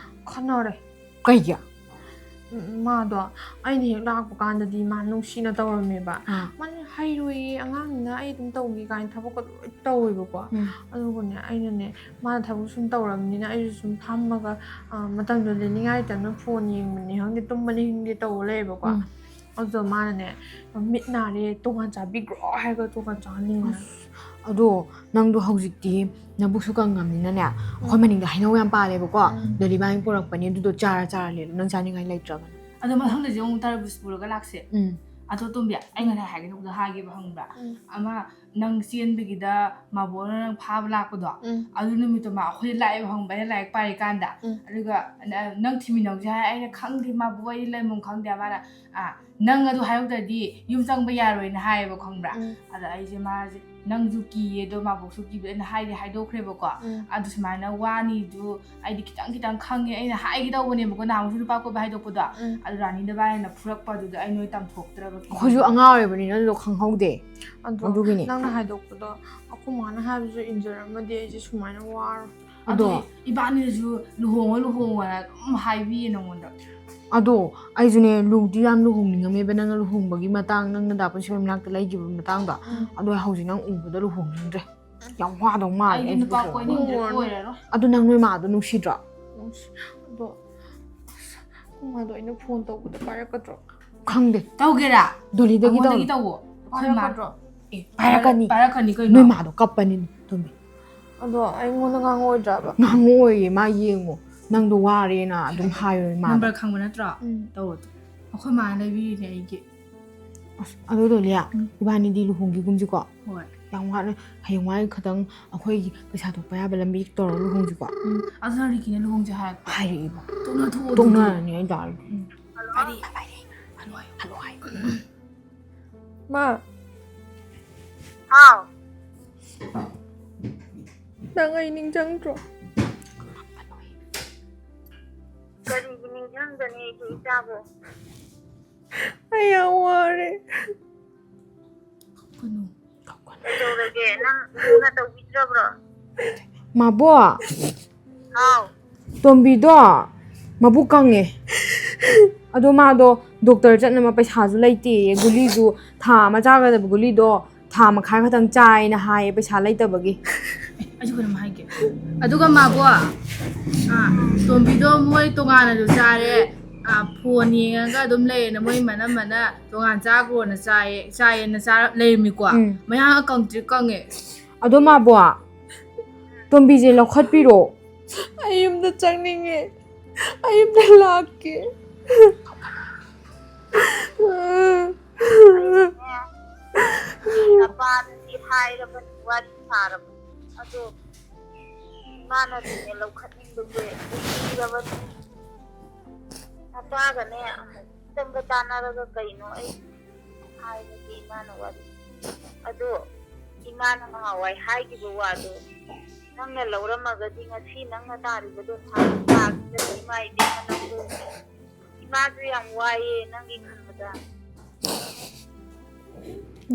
ꯈꯟꯅꯔꯦ꯫ ꯀꯩꯒꯤ? ꯎꯝ, ꯃꯥꯗꯣ ꯑꯩꯅ ꯍꯦꯛ ꯂꯥꯛꯄ ꯀꯥꯟꯗꯗꯤ ꯃꯥ ꯅꯨꯡꯁꯤꯅ ꯇꯧꯔꯝꯃꯦꯕ꯫ ꯑꯥ꯫ ꯃꯥꯅ ꯍꯩꯔꯣꯏꯌꯦ, ꯑꯉꯥꯡꯅꯤꯅ ꯑꯩ ꯑꯗꯨꯝ ꯇꯧꯒꯦ ꯀꯥꯏꯅ ꯊꯕꯛꯀ ꯂꯣꯏ ꯇꯧꯋꯦꯕꯀꯣ꯫ ꯎꯝ꯫ ꯑꯗꯨꯒꯅꯦ, ꯑꯩꯅꯅꯦ, ꯃꯥꯅ ꯊꯕꯛ ꯁꯨꯝ ꯇꯧꯔꯕꯅꯤꯅ ꯑꯩꯁꯨ ꯁꯨꯝ ꯐꯝꯃꯒ, ꯑ, ꯃꯇꯝꯗꯣ ꯂꯦꯟꯅꯤꯡꯉꯥꯏ ꯇꯧꯅ ꯐꯣꯟ ꯌꯦꯡꯕꯅꯤ ꯈꯪꯗꯦ, ꯇꯨꯝꯕꯅꯤ ꯈꯪꯗꯦ ꯇꯧꯔ ꯂꯩꯌꯦꯕꯀꯣ꯫ ꯎꯝ꯫ ꯑꯗꯨꯗꯣ ꯃꯥꯅꯅꯦ, "ꯃꯤꯠ ꯅꯥꯔꯦ, ꯇꯣꯉꯥꯟ ꯆꯥꯕꯤꯈ꯭ꯔꯣ" ꯍꯥꯏꯔꯒ ꯇꯣꯉꯥꯟ ꯆꯥꯍꯜꯂꯤꯅꯦ꯫ ꯑꯗꯣ ꯅꯪꯗꯣ ꯍꯧꯖꯤꯛꯇꯤ ꯅꯕꯨꯛꯁꯨ ꯀꯪꯉꯝꯅꯤꯅꯅꯦ, ꯑꯩꯈꯣꯏ ꯃꯅꯤꯡꯗ ꯍꯩꯅꯧ ꯌꯥꯝ ꯄꯥꯜꯂꯦꯕꯀꯣ꯫ ꯎꯝ꯫ ꯗꯣꯂꯤꯕꯥꯏꯅ ꯄꯨꯔꯛꯄꯅꯦ, ꯑꯗꯨꯗꯣ ꯆꯥꯔ ꯆꯥꯔ ꯂꯦꯜꯂꯣ, ꯅꯪ ꯆꯥꯅꯤꯡꯉꯥꯏ ꯂꯩꯇ꯭ꯔꯒꯅ꯫ ꯑꯗꯣ ꯃꯊꯪꯗꯁꯨ ꯑꯃꯨꯛ ꯇꯔꯕꯨꯖ ꯄꯨꯔꯒ ꯂꯥꯛꯁꯦ꯫ ꯎꯝ꯫ ꯑꯗꯣ ꯇꯣꯝꯕꯤ, ꯑꯩ ꯉꯁꯥꯏ ꯍꯥꯏꯒꯦ ꯇꯧꯕꯗꯣ ꯍꯥꯏꯒꯦꯕ, ꯈꯪꯕ꯭ꯔꯥ? ꯎꯝ꯫ ꯑꯃ ꯅꯪ ꯆꯦꯟꯕꯒꯤꯗ ꯃꯥꯕꯣꯅ ꯅꯪ ꯐꯥꯕ ꯂꯥꯛꯄꯗꯣ, ꯎꯝ꯫ ꯑꯗꯨ ꯅꯨꯃꯤꯠꯇꯣ ꯃꯥ ꯑꯩꯈꯣꯏꯗ ꯂꯥꯛꯑꯦꯕ, ꯈꯪꯕ꯭ꯔꯥ? ꯑꯩꯅ ꯂꯥꯏꯔꯤꯛ ꯄꯥꯔꯤꯀꯥꯟꯗ꯫ ꯎꯝ꯫ ꯑꯗꯨꯒ ꯅ-, ꯅꯪ ꯊꯤꯃꯤꯟꯅꯧꯁꯦ ꯍꯥꯏ, ꯑꯩꯅ ꯈꯪꯗꯦ, ꯃꯥꯕꯣ ꯑꯩ ꯂꯩꯐꯝ ꯈꯪꯗꯦ꯫ ꯃꯥꯅ, "ꯑꯥ, ꯅꯪ ꯑꯗꯨ ꯍꯥꯏꯍꯧꯗ꯭ꯔꯗꯤ ꯌꯨꯝ ꯆꯪꯕ ꯌꯥꯔꯣꯏꯅ" ꯍꯥꯏꯌꯦꯕ, ꯈꯪꯕ꯭ꯔꯥ? ꯎꯝ꯫ ꯑꯗ ꯑꯩꯁꯦ, ꯃꯥꯁꯦ, ꯅꯪꯁꯨ ꯀꯤꯌꯦ, ꯑꯗꯣ ꯃꯥꯕꯣꯛꯁꯨ ꯀꯤꯕꯗ ꯑꯩꯅ ꯍꯥꯏꯗꯤ ꯍꯥꯏꯗꯣꯛꯈ꯭ꯔꯦꯕꯀꯣ꯫ ꯎꯝ꯫ ꯑꯗꯨ ꯁꯨꯃꯥꯏꯅ ꯋꯥꯅꯤꯗꯨ ꯑꯩꯗꯤ ꯈꯤꯇꯪ ꯈꯤꯇꯪ ꯈꯪꯉꯦ, ꯑꯩꯅ ꯍꯥꯏꯒꯦ ꯇꯧꯕꯅꯦꯕꯀꯣ, ꯅꯍꯥꯟꯃꯨꯛꯁꯨ ꯅꯨꯄꯥ ꯀꯣꯏꯕ ꯍꯥꯏꯗꯣꯛꯄꯗꯣ, ꯎꯝ꯫ ꯑꯗꯨ ꯔꯥꯅꯤꯗ ꯚꯥꯏꯅ ꯐꯨꯔꯛꯄꯗꯨꯗ ꯑꯩ ꯅꯣꯏ ꯇꯝꯊꯣꯛꯇ꯭ꯔꯕ ꯀꯤꯕꯒꯤ꯫ ꯑꯩꯈꯣꯏꯁꯨ ꯑꯉꯥꯡ ꯑꯣꯏꯕꯅꯤꯅ ꯑꯗꯨꯗꯣ ꯈꯪꯍꯧꯗꯦ꯫ ꯑꯗꯣ ꯑꯗꯨꯒꯤꯅꯦ꯫ ꯅꯪꯅ ꯍꯥꯏꯗꯣꯛꯄꯗꯣ ꯑꯩꯈꯣꯏ ꯃꯥꯅ ꯍꯥꯏꯕꯁꯨ ꯏꯟꯖꯔꯝꯃꯗꯤ ꯑꯩꯁꯦ ꯁꯨꯃꯥꯏꯅ ꯋꯥꯔꯣꯏ꯫ ꯑꯗꯣ ꯑꯗꯨꯗꯤ ꯏꯕꯥꯅꯤꯅꯁꯨ ꯂꯨꯍꯣꯡꯉꯣ ꯂꯨꯍꯣꯡꯉꯣꯅ ꯑꯗꯨꯝ ꯍꯥꯏꯕꯤꯌꯦ ꯅꯉꯣꯟꯗ꯫ ꯑꯗꯣ ꯑꯩꯁꯨꯅꯦ ꯂꯨꯗꯤ ꯌꯥꯝ ꯂꯨꯍꯣꯡꯅꯤꯡꯉꯝꯃꯦꯕ, ꯅꯪꯅ ꯂꯨꯍꯣꯡꯕꯒꯤ ꯃꯇꯥꯡ, ꯅꯪꯅ ꯗꯥ ꯄꯨꯟꯁꯤꯕ ꯃꯅꯥꯛꯇ ꯂꯩꯈꯤꯕ ꯃꯇꯥꯡꯗꯣ꯫ ꯎꯝ꯫ ꯑꯗꯣ ꯍꯧꯖꯤꯛ ꯅꯪ ꯎꯕꯗ ꯂꯨꯍꯣꯡꯅꯤꯡꯗ꯭ꯔꯦ꯫ ꯌꯥꯝ ꯋꯥꯗꯧ ꯃꯥꯜꯂꯦ ꯑꯩꯗꯤ ꯑꯩꯁꯨ ꯅꯨꯄꯥ ꯂꯨꯍꯣꯡꯕ꯫ ꯀꯣꯏꯅꯤꯡꯗ꯭ꯔꯦ, ꯂꯨꯍꯣꯡꯉꯨꯔꯅꯨ꯫ ꯀꯣꯏꯔꯔꯣꯏ꯫ ꯑꯗꯣ ꯅꯪ ꯅꯣꯏ ꯃꯥꯗꯣ ꯅꯨꯡꯁꯤꯗ꯭ꯔꯣ? ꯅꯨꯡꯁꯤ-, ꯑꯗꯣ ꯑꯁ, ꯑꯩꯈꯣꯏ ꯃꯥꯗꯣ ꯑꯩꯅ ꯐꯣꯟ ꯇꯧꯕꯗ ꯄꯥꯏꯔꯛꯀꯗ꯭ꯔꯣ? ꯈꯪꯗꯦ꯫ ꯇꯧꯒꯦꯔꯥ? ꯗꯣꯂꯤꯗꯒꯤ ꯑꯩꯉꯣꯟꯗꯒꯤ ꯇꯧꯔꯣ꯫ ꯇꯧꯋꯣ꯫ ꯑꯩꯈꯣꯏ ꯃꯥ-, ꯄꯥꯏꯔꯛꯀꯗ꯭ꯔꯣ? ꯑꯦ, ꯄꯥꯏꯔꯛꯀꯅꯤ꯫ ꯄꯥꯏꯔꯛꯀꯅꯤ ꯀꯩꯅꯣ? ꯅꯣꯏ ꯃꯥꯗꯣ ꯀꯞꯄꯅꯤ, ꯇꯣꯝꯕꯤ꯫ ꯑꯗꯣ ꯑꯩꯉꯣꯟꯗ ꯉꯥꯡꯉꯛꯑꯣꯏꯗ꯭ꯔꯕ? ꯉꯥꯡꯉꯛꯑꯣꯏꯌꯦ, ꯃꯥ ꯌꯦꯡꯉꯣ꯫ ꯅꯪꯗꯣ ꯋꯥꯔꯦꯅ ꯑꯗꯨꯝ ꯍꯥꯏꯌꯣ ꯏꯃꯥꯗ꯫ ꯅꯝꯕꯔ ꯈꯪꯕ ꯅꯠꯇ꯭ꯔꯣ? ꯎꯝ꯫ ꯇꯧꯔꯣ ꯑꯗꯨꯝ꯫ ꯑꯩꯈꯣꯏ ꯃꯥꯅ ꯂꯩꯕꯤꯔꯤꯅꯦ ꯑꯩꯒꯤ꯫ ꯑꯁ, ꯑꯗꯨ ꯗꯣꯂꯤꯌꯥ, ꯎꯝ꯫ ꯏꯕꯥꯅꯤꯗꯤ ꯂꯨꯍꯣꯡꯈꯤꯒꯨꯝꯁꯤꯀꯣ꯫ ꯍꯣꯏ꯫ ꯌꯥꯝ ꯋꯥꯠꯂꯦ꯫ ꯍꯌꯦꯡꯋꯥꯏ ꯈꯇꯪ ꯑꯩꯈꯣꯏꯒꯤ ꯄꯩꯁꯥ ꯊꯣꯛꯄ ꯌꯥꯕ ꯂꯝꯕꯤ ꯇꯧꯔꯒ ꯂꯨꯍꯣꯡꯁꯤꯀꯣ꯫ ꯎꯝ꯫ ꯑꯗꯨ ꯅꯪ ꯔꯤꯀꯤꯅ ꯂꯨꯍꯣꯡꯁꯦ ꯍꯥꯏꯔꯛꯄ꯭ꯔꯣ? ꯍꯥꯏꯔꯛꯏꯕ꯫ ꯇꯣꯛꯅꯊꯣꯛꯑꯣ ꯑꯗꯨꯗꯤ꯫ ꯇꯣꯛꯅꯔꯅꯤ ꯑꯩ ꯗꯥꯜ꯫ ꯎꯝ꯫ ꯍꯜꯂꯣ? ꯍꯜꯂꯣ ꯍꯥꯏ꯫ ꯃꯥ꯫ ꯍꯥꯎ꯫ ꯅꯪ ꯑꯩ ꯅꯤꯡꯁꯤꯡꯗ꯭ꯔꯣ? ꯀꯔꯤꯒꯤ ꯅꯤꯡꯁꯤꯡꯗꯅꯤ ꯑꯩꯁꯦ ꯏꯆꯥꯕꯨ? ꯑꯩ ꯌꯥꯝ ꯋꯥꯔꯦ꯫ ꯀꯞꯀꯅꯨ꯫ ꯀꯩꯗꯧꯔꯒꯦ? ꯅꯪ ꯂꯨꯅ ꯇꯧꯕꯤꯗ꯭ꯔꯕ꯭ꯔꯣ? ꯃꯥꯕꯣ꯫ ꯍꯥꯎ꯫ ꯇꯣꯝꯕꯤꯗꯣ ꯃꯕꯨꯛ ꯀꯪꯉꯦ꯫ ꯑꯗꯣ ꯃꯥꯗꯣ ꯗꯣꯛꯇꯔ ꯆꯠꯅꯕ ꯄꯩꯁꯥꯁꯨ ꯂꯩꯇꯦꯌꯦ꯫ ꯒꯨꯂꯤꯁꯨ ꯊꯥ ꯑꯃ ꯆꯥꯒꯗꯕ ꯒꯨꯂꯤꯗꯣ ꯊꯥ ꯃꯈꯥꯏ ꯈꯛꯇꯪ ꯆꯥꯏꯅ ꯍꯥꯏꯌꯦ, ꯄꯩꯁꯥ ꯂꯩꯇꯕꯒꯤ꯫ ꯑꯩꯁꯨ ꯀꯩꯅꯣꯝ ꯍꯥꯏꯒꯦ꯫ ꯑꯗꯨꯒ ꯃꯥꯕꯣ, ꯑꯥ, ꯇꯣꯝꯕꯤꯗꯣ ꯃꯣꯏ ꯇꯣꯉꯥꯟꯅꯁꯨ ꯆꯥꯔꯦ, ꯑꯥ, ꯐꯣꯟ ꯌꯦꯡꯉꯒ ꯑꯗꯨꯝ ꯂꯩꯌꯦꯅ ꯃꯣꯏ ꯃꯅꯝꯃꯅ ꯇꯣꯉꯥꯟ ꯆꯥꯈ꯭ꯔꯣꯅ ꯆꯥꯏꯌꯦ, ꯆꯥꯏꯌꯦꯅ ꯆꯥꯔ ꯂꯩꯔꯝꯃꯤꯀꯣ꯫ ꯎꯝ꯫ ꯃꯌꯥꯡ ꯀꯪꯇ꯭ꯔꯤꯛ ꯀꯪꯉꯦ꯫ ꯑꯗꯣ ꯃꯥꯕꯣ, ꯇꯣꯝꯕꯤꯁꯦ ꯂꯧꯈꯠꯄꯤꯔꯣ꯫ ꯑꯩ ꯌꯨꯝꯗ ꯆꯪꯅꯤꯡꯉꯦ꯫ ꯑꯩ ꯌꯨꯝꯗ ꯂꯥꯛꯀꯦ꯫ ꯅꯄꯥꯗꯗꯤ ꯍꯥꯏꯔꯕꯅꯤ, ꯋꯥꯔꯤ ꯁꯥꯔꯕꯅꯤ꯫ ꯑꯗꯣ ꯏꯃꯥꯅꯗꯤꯅꯦ ꯂꯧꯈꯠꯅꯤꯡꯕꯁꯦ ꯎꯠꯄꯤꯔꯕꯅꯤ꯫ ꯅꯄꯥꯒꯅꯦ ꯑꯃꯨꯛ ꯆꯪꯕ ꯇꯥꯟꯅꯔꯒ ꯀꯩꯅꯣ ꯑꯩ ꯍꯥꯏꯕꯗꯤ ꯏꯃꯥꯅ ꯋꯥꯔꯤ꯫ ꯑꯗꯣ ꯏꯃꯥꯅ ꯉꯍꯥꯟꯋꯥꯏ ꯍꯥꯏꯈꯤꯕ ꯋꯥꯗꯣ ꯅꯪꯅ ꯂꯧꯔꯝꯃꯒꯗꯤ ꯉꯁꯤ ꯅꯪꯅ ꯇꯥꯔꯤꯕꯗꯣ ꯊꯥ ꯇꯥꯈꯤꯗꯅ ꯏꯃꯥ ꯏꯕꯦꯝꯃ ꯅꯪꯕꯨ꯫ ꯏꯃꯥꯁꯨ ꯌꯥꯝ ꯋꯥꯏꯌꯦ ꯅꯪꯒꯤ ꯈꯟꯕꯗ꯫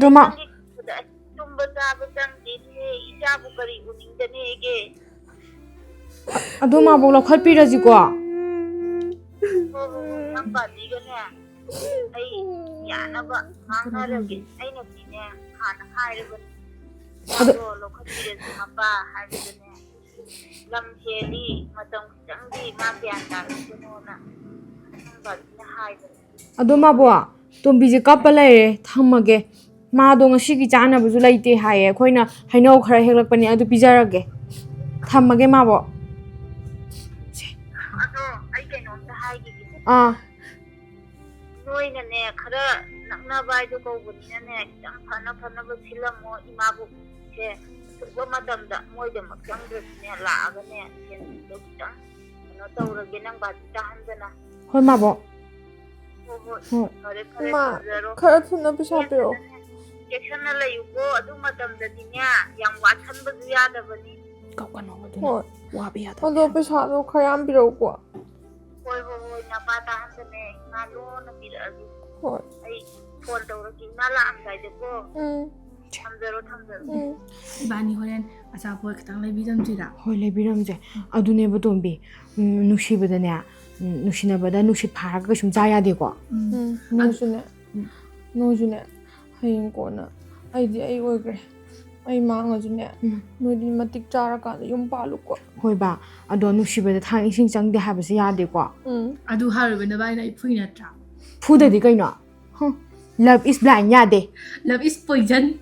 ꯔꯣꯃꯥ꯫ ꯅꯪꯒꯤ ꯈꯟꯕꯗ ꯑꯩ ꯇꯨꯝꯕ ꯆꯥꯕ ꯆꯪꯗꯦꯅꯦ, ꯏꯆꯥꯕꯨ ꯀꯔꯤ ꯎꯅꯤꯡꯗꯅꯦꯒꯦ? ꯑꯗꯣ ꯃꯥꯕꯣꯛ ꯂꯧꯈꯠꯄꯤꯔꯁꯤꯀꯣ꯫ ꯍꯣ, ꯍꯣ, ꯍꯣ, ꯅꯪ ꯕꯥꯖꯤꯒꯅꯦ ꯑꯩ ꯌꯥꯅꯕ ꯉꯥꯡꯅꯔꯒꯦ꯫ ꯑꯩꯅꯗꯤꯅꯦ ꯍꯥꯟꯅ ꯍꯥꯏꯔꯕꯅꯤ꯫ ꯑꯗꯣ ꯃꯥꯗꯣ ꯂꯧꯈꯠꯄꯤꯔꯁꯤ ꯃꯄꯥ ꯍꯥꯏꯕꯗꯅꯦ꯫ ꯂꯝ ꯍꯦꯜꯂꯤ, ꯃꯇꯝ ꯈꯤꯇꯪꯗꯤ ꯃꯥ ꯒ꯭ꯌꯥꯟ ꯇꯥꯔꯛꯁꯅꯣꯅ ꯅꯪ ꯕꯥꯖꯤꯅ ꯍꯥꯏꯕꯅꯤ꯫ ꯑꯗꯣ ꯃꯥꯕꯣ, ꯇꯣꯝꯕꯤꯁꯦ ꯀꯞꯄ ꯂꯩꯔꯦ, ꯊꯝꯃꯒꯦ꯫ ꯃꯥꯗꯣ ꯉꯁꯤꯒꯤ ꯆꯥꯅꯕꯁꯨ ꯂꯩꯇꯦ ꯍꯥꯏꯌꯦ, ꯑꯩꯈꯣꯏꯅ ꯍꯩꯅꯧ ꯈꯔ ꯍꯦꯛꯂꯛꯄꯅꯦ, ꯑꯗꯨ ꯄꯤꯖꯔꯒꯦ꯫ ꯊꯝꯃꯒꯦ ꯃꯥꯕꯣ꯫ ꯑꯗꯣ ꯑꯩ ꯀꯩꯅꯣꯝꯇ ꯍꯥꯏꯈꯤꯒꯦ꯫ ꯑꯥ꯫ ꯅꯣꯏꯅꯅꯦ ꯈꯔ ꯅꯛꯅꯕ ꯍꯥꯏꯗꯣ ꯀꯧꯕꯅꯤꯅꯅꯦ ꯈꯤꯇꯪ ꯐꯅ ꯐꯅꯕ ꯁꯤꯜꯂꯝꯃꯣ꯫ ꯏꯃꯥꯕꯣꯛꯁꯦ ꯑꯊꯨꯕ ꯃꯇꯝꯗ ꯃꯣꯏꯗꯃꯛ ꯆꯪꯗ꯭ꯔꯁꯨꯅꯦ ꯂꯥꯛꯑꯒꯅꯦ ꯁꯦꯟꯗꯣ ꯈꯤꯇꯪ ꯀꯩꯅꯣ ꯇꯧꯔꯒꯦ, ꯅꯪ ꯕꯥꯖꯤ ꯇꯥꯍꯟꯗꯅ꯫ ꯍꯣꯏ ꯃꯥꯕꯣꯛ꯫ ꯍꯣꯏ, ꯍꯣꯏ꯫ ꯍꯣꯏ꯫ ꯐꯔꯦ, ꯐꯔꯦ, ꯏꯃꯥ, ꯇꯧꯖꯔꯣ꯫ ꯈꯔ ꯊꯨꯅ ꯄꯩꯁꯥ ꯄꯤꯔꯛꯑꯣ꯫ ꯆꯦꯛꯁꯤꯟꯅꯅꯦ, ꯆꯦꯛꯁꯤꯟꯅ ꯂꯩꯌꯨꯀꯣ꯫ ꯑꯗꯨ ꯃꯇꯝꯗꯗꯤꯅꯦ ꯌꯥꯝ ꯋꯥꯁꯟꯕꯁꯨ ꯌꯥꯗꯕꯅꯤ꯫ ꯀꯞꯀꯅꯣ ꯑꯗꯨꯅ꯫ ꯍꯣꯏ꯫ ꯋꯥꯕ ꯌꯥꯗꯕꯅꯤ꯫ ꯑꯗꯣ ꯄꯩꯁꯥꯗꯣ ꯈꯔ ꯌꯥꯝ ꯄꯤꯔꯛꯎꯀꯣ꯫ ꯍꯣꯏ, ꯍꯣꯏ, ꯍꯣꯏ, ꯅꯄꯥ ꯇꯥꯍꯟꯗꯅꯦ ꯏꯃꯥ ꯂꯣꯟꯅ ꯄꯤꯔꯛꯑꯒꯦ꯫ ꯍꯣꯏ꯫ ꯑꯩ ꯐꯣꯟ ꯇꯧꯔꯛꯀꯦ ꯏꯃꯥ ꯂꯥꯛꯑꯝꯗꯥꯏꯗꯀꯣ꯫ ꯎꯝ꯫ ꯊꯝꯖꯔꯣ, ꯊꯝꯖꯔꯣ꯫ ꯎꯝ꯫ ꯏꯕꯥꯅꯤ ꯍꯣꯔꯦꯟ ꯑꯆꯥꯄꯣꯠ ꯈꯤꯇꯪ ꯂꯩꯕꯤꯔꯝꯁꯤꯔꯥ? ꯍꯣꯏ, ꯂꯩꯕꯤꯔꯝꯁꯦ꯫ ꯑꯗꯨꯅꯦꯕ ꯇꯣꯝꯕꯤ, ꯎꯝ, ꯅꯨꯡꯁꯤꯕꯗꯅꯦ, ꯎꯝ, ꯅꯨꯡꯁꯤꯅꯕꯗ ꯅꯨꯡꯁꯤꯠ ꯐꯥꯔꯒ ꯀꯩꯁꯨꯝ ꯆꯥ ꯌꯥꯗꯦꯀꯣ꯫ ꯎꯝ꯫ ꯎꯝ, ꯑꯗꯨ ꯅꯣꯏꯁꯨꯅꯦ, ꯎꯝ꯫ ꯅꯣꯏꯁꯨꯅꯦ, ꯍꯌꯦꯡ ꯀꯣꯟꯅ ꯑꯩꯗꯤ ꯑꯩ ꯑꯣꯏꯈ꯭ꯔꯦ꯫ ꯑꯩ ꯃꯥꯡꯉꯁꯨꯅꯦ, ꯎꯝ꯫ ꯅꯣꯏꯗꯤ ꯃꯇꯤꯛ ꯆꯥꯔꯀꯥꯟꯗ ꯌꯨꯝ ꯄꯥꯜꯂꯨꯀꯣ꯫ ꯍꯣꯏꯕ, ꯑꯗꯣ ꯅꯨꯡꯁꯤꯕꯗ ꯊꯥꯡ ꯏꯁꯤꯡ ꯆꯪꯗꯦ ꯍꯥꯏꯕꯁꯦ ꯌꯥꯗꯦꯀꯣ꯫ ꯎꯝ꯫ ꯑꯗꯨ ꯍꯥꯏꯔꯨꯕ ꯅꯕꯥꯏꯅ ꯑꯩ ꯐꯨꯏ ꯅꯠꯇ꯭ꯔꯥ? ꯐꯨꯗꯗꯤ ꯀꯩꯅꯣ? ꯍꯨꯝ, love is blind ꯌꯥꯗꯦ꯫ Love is poison꯫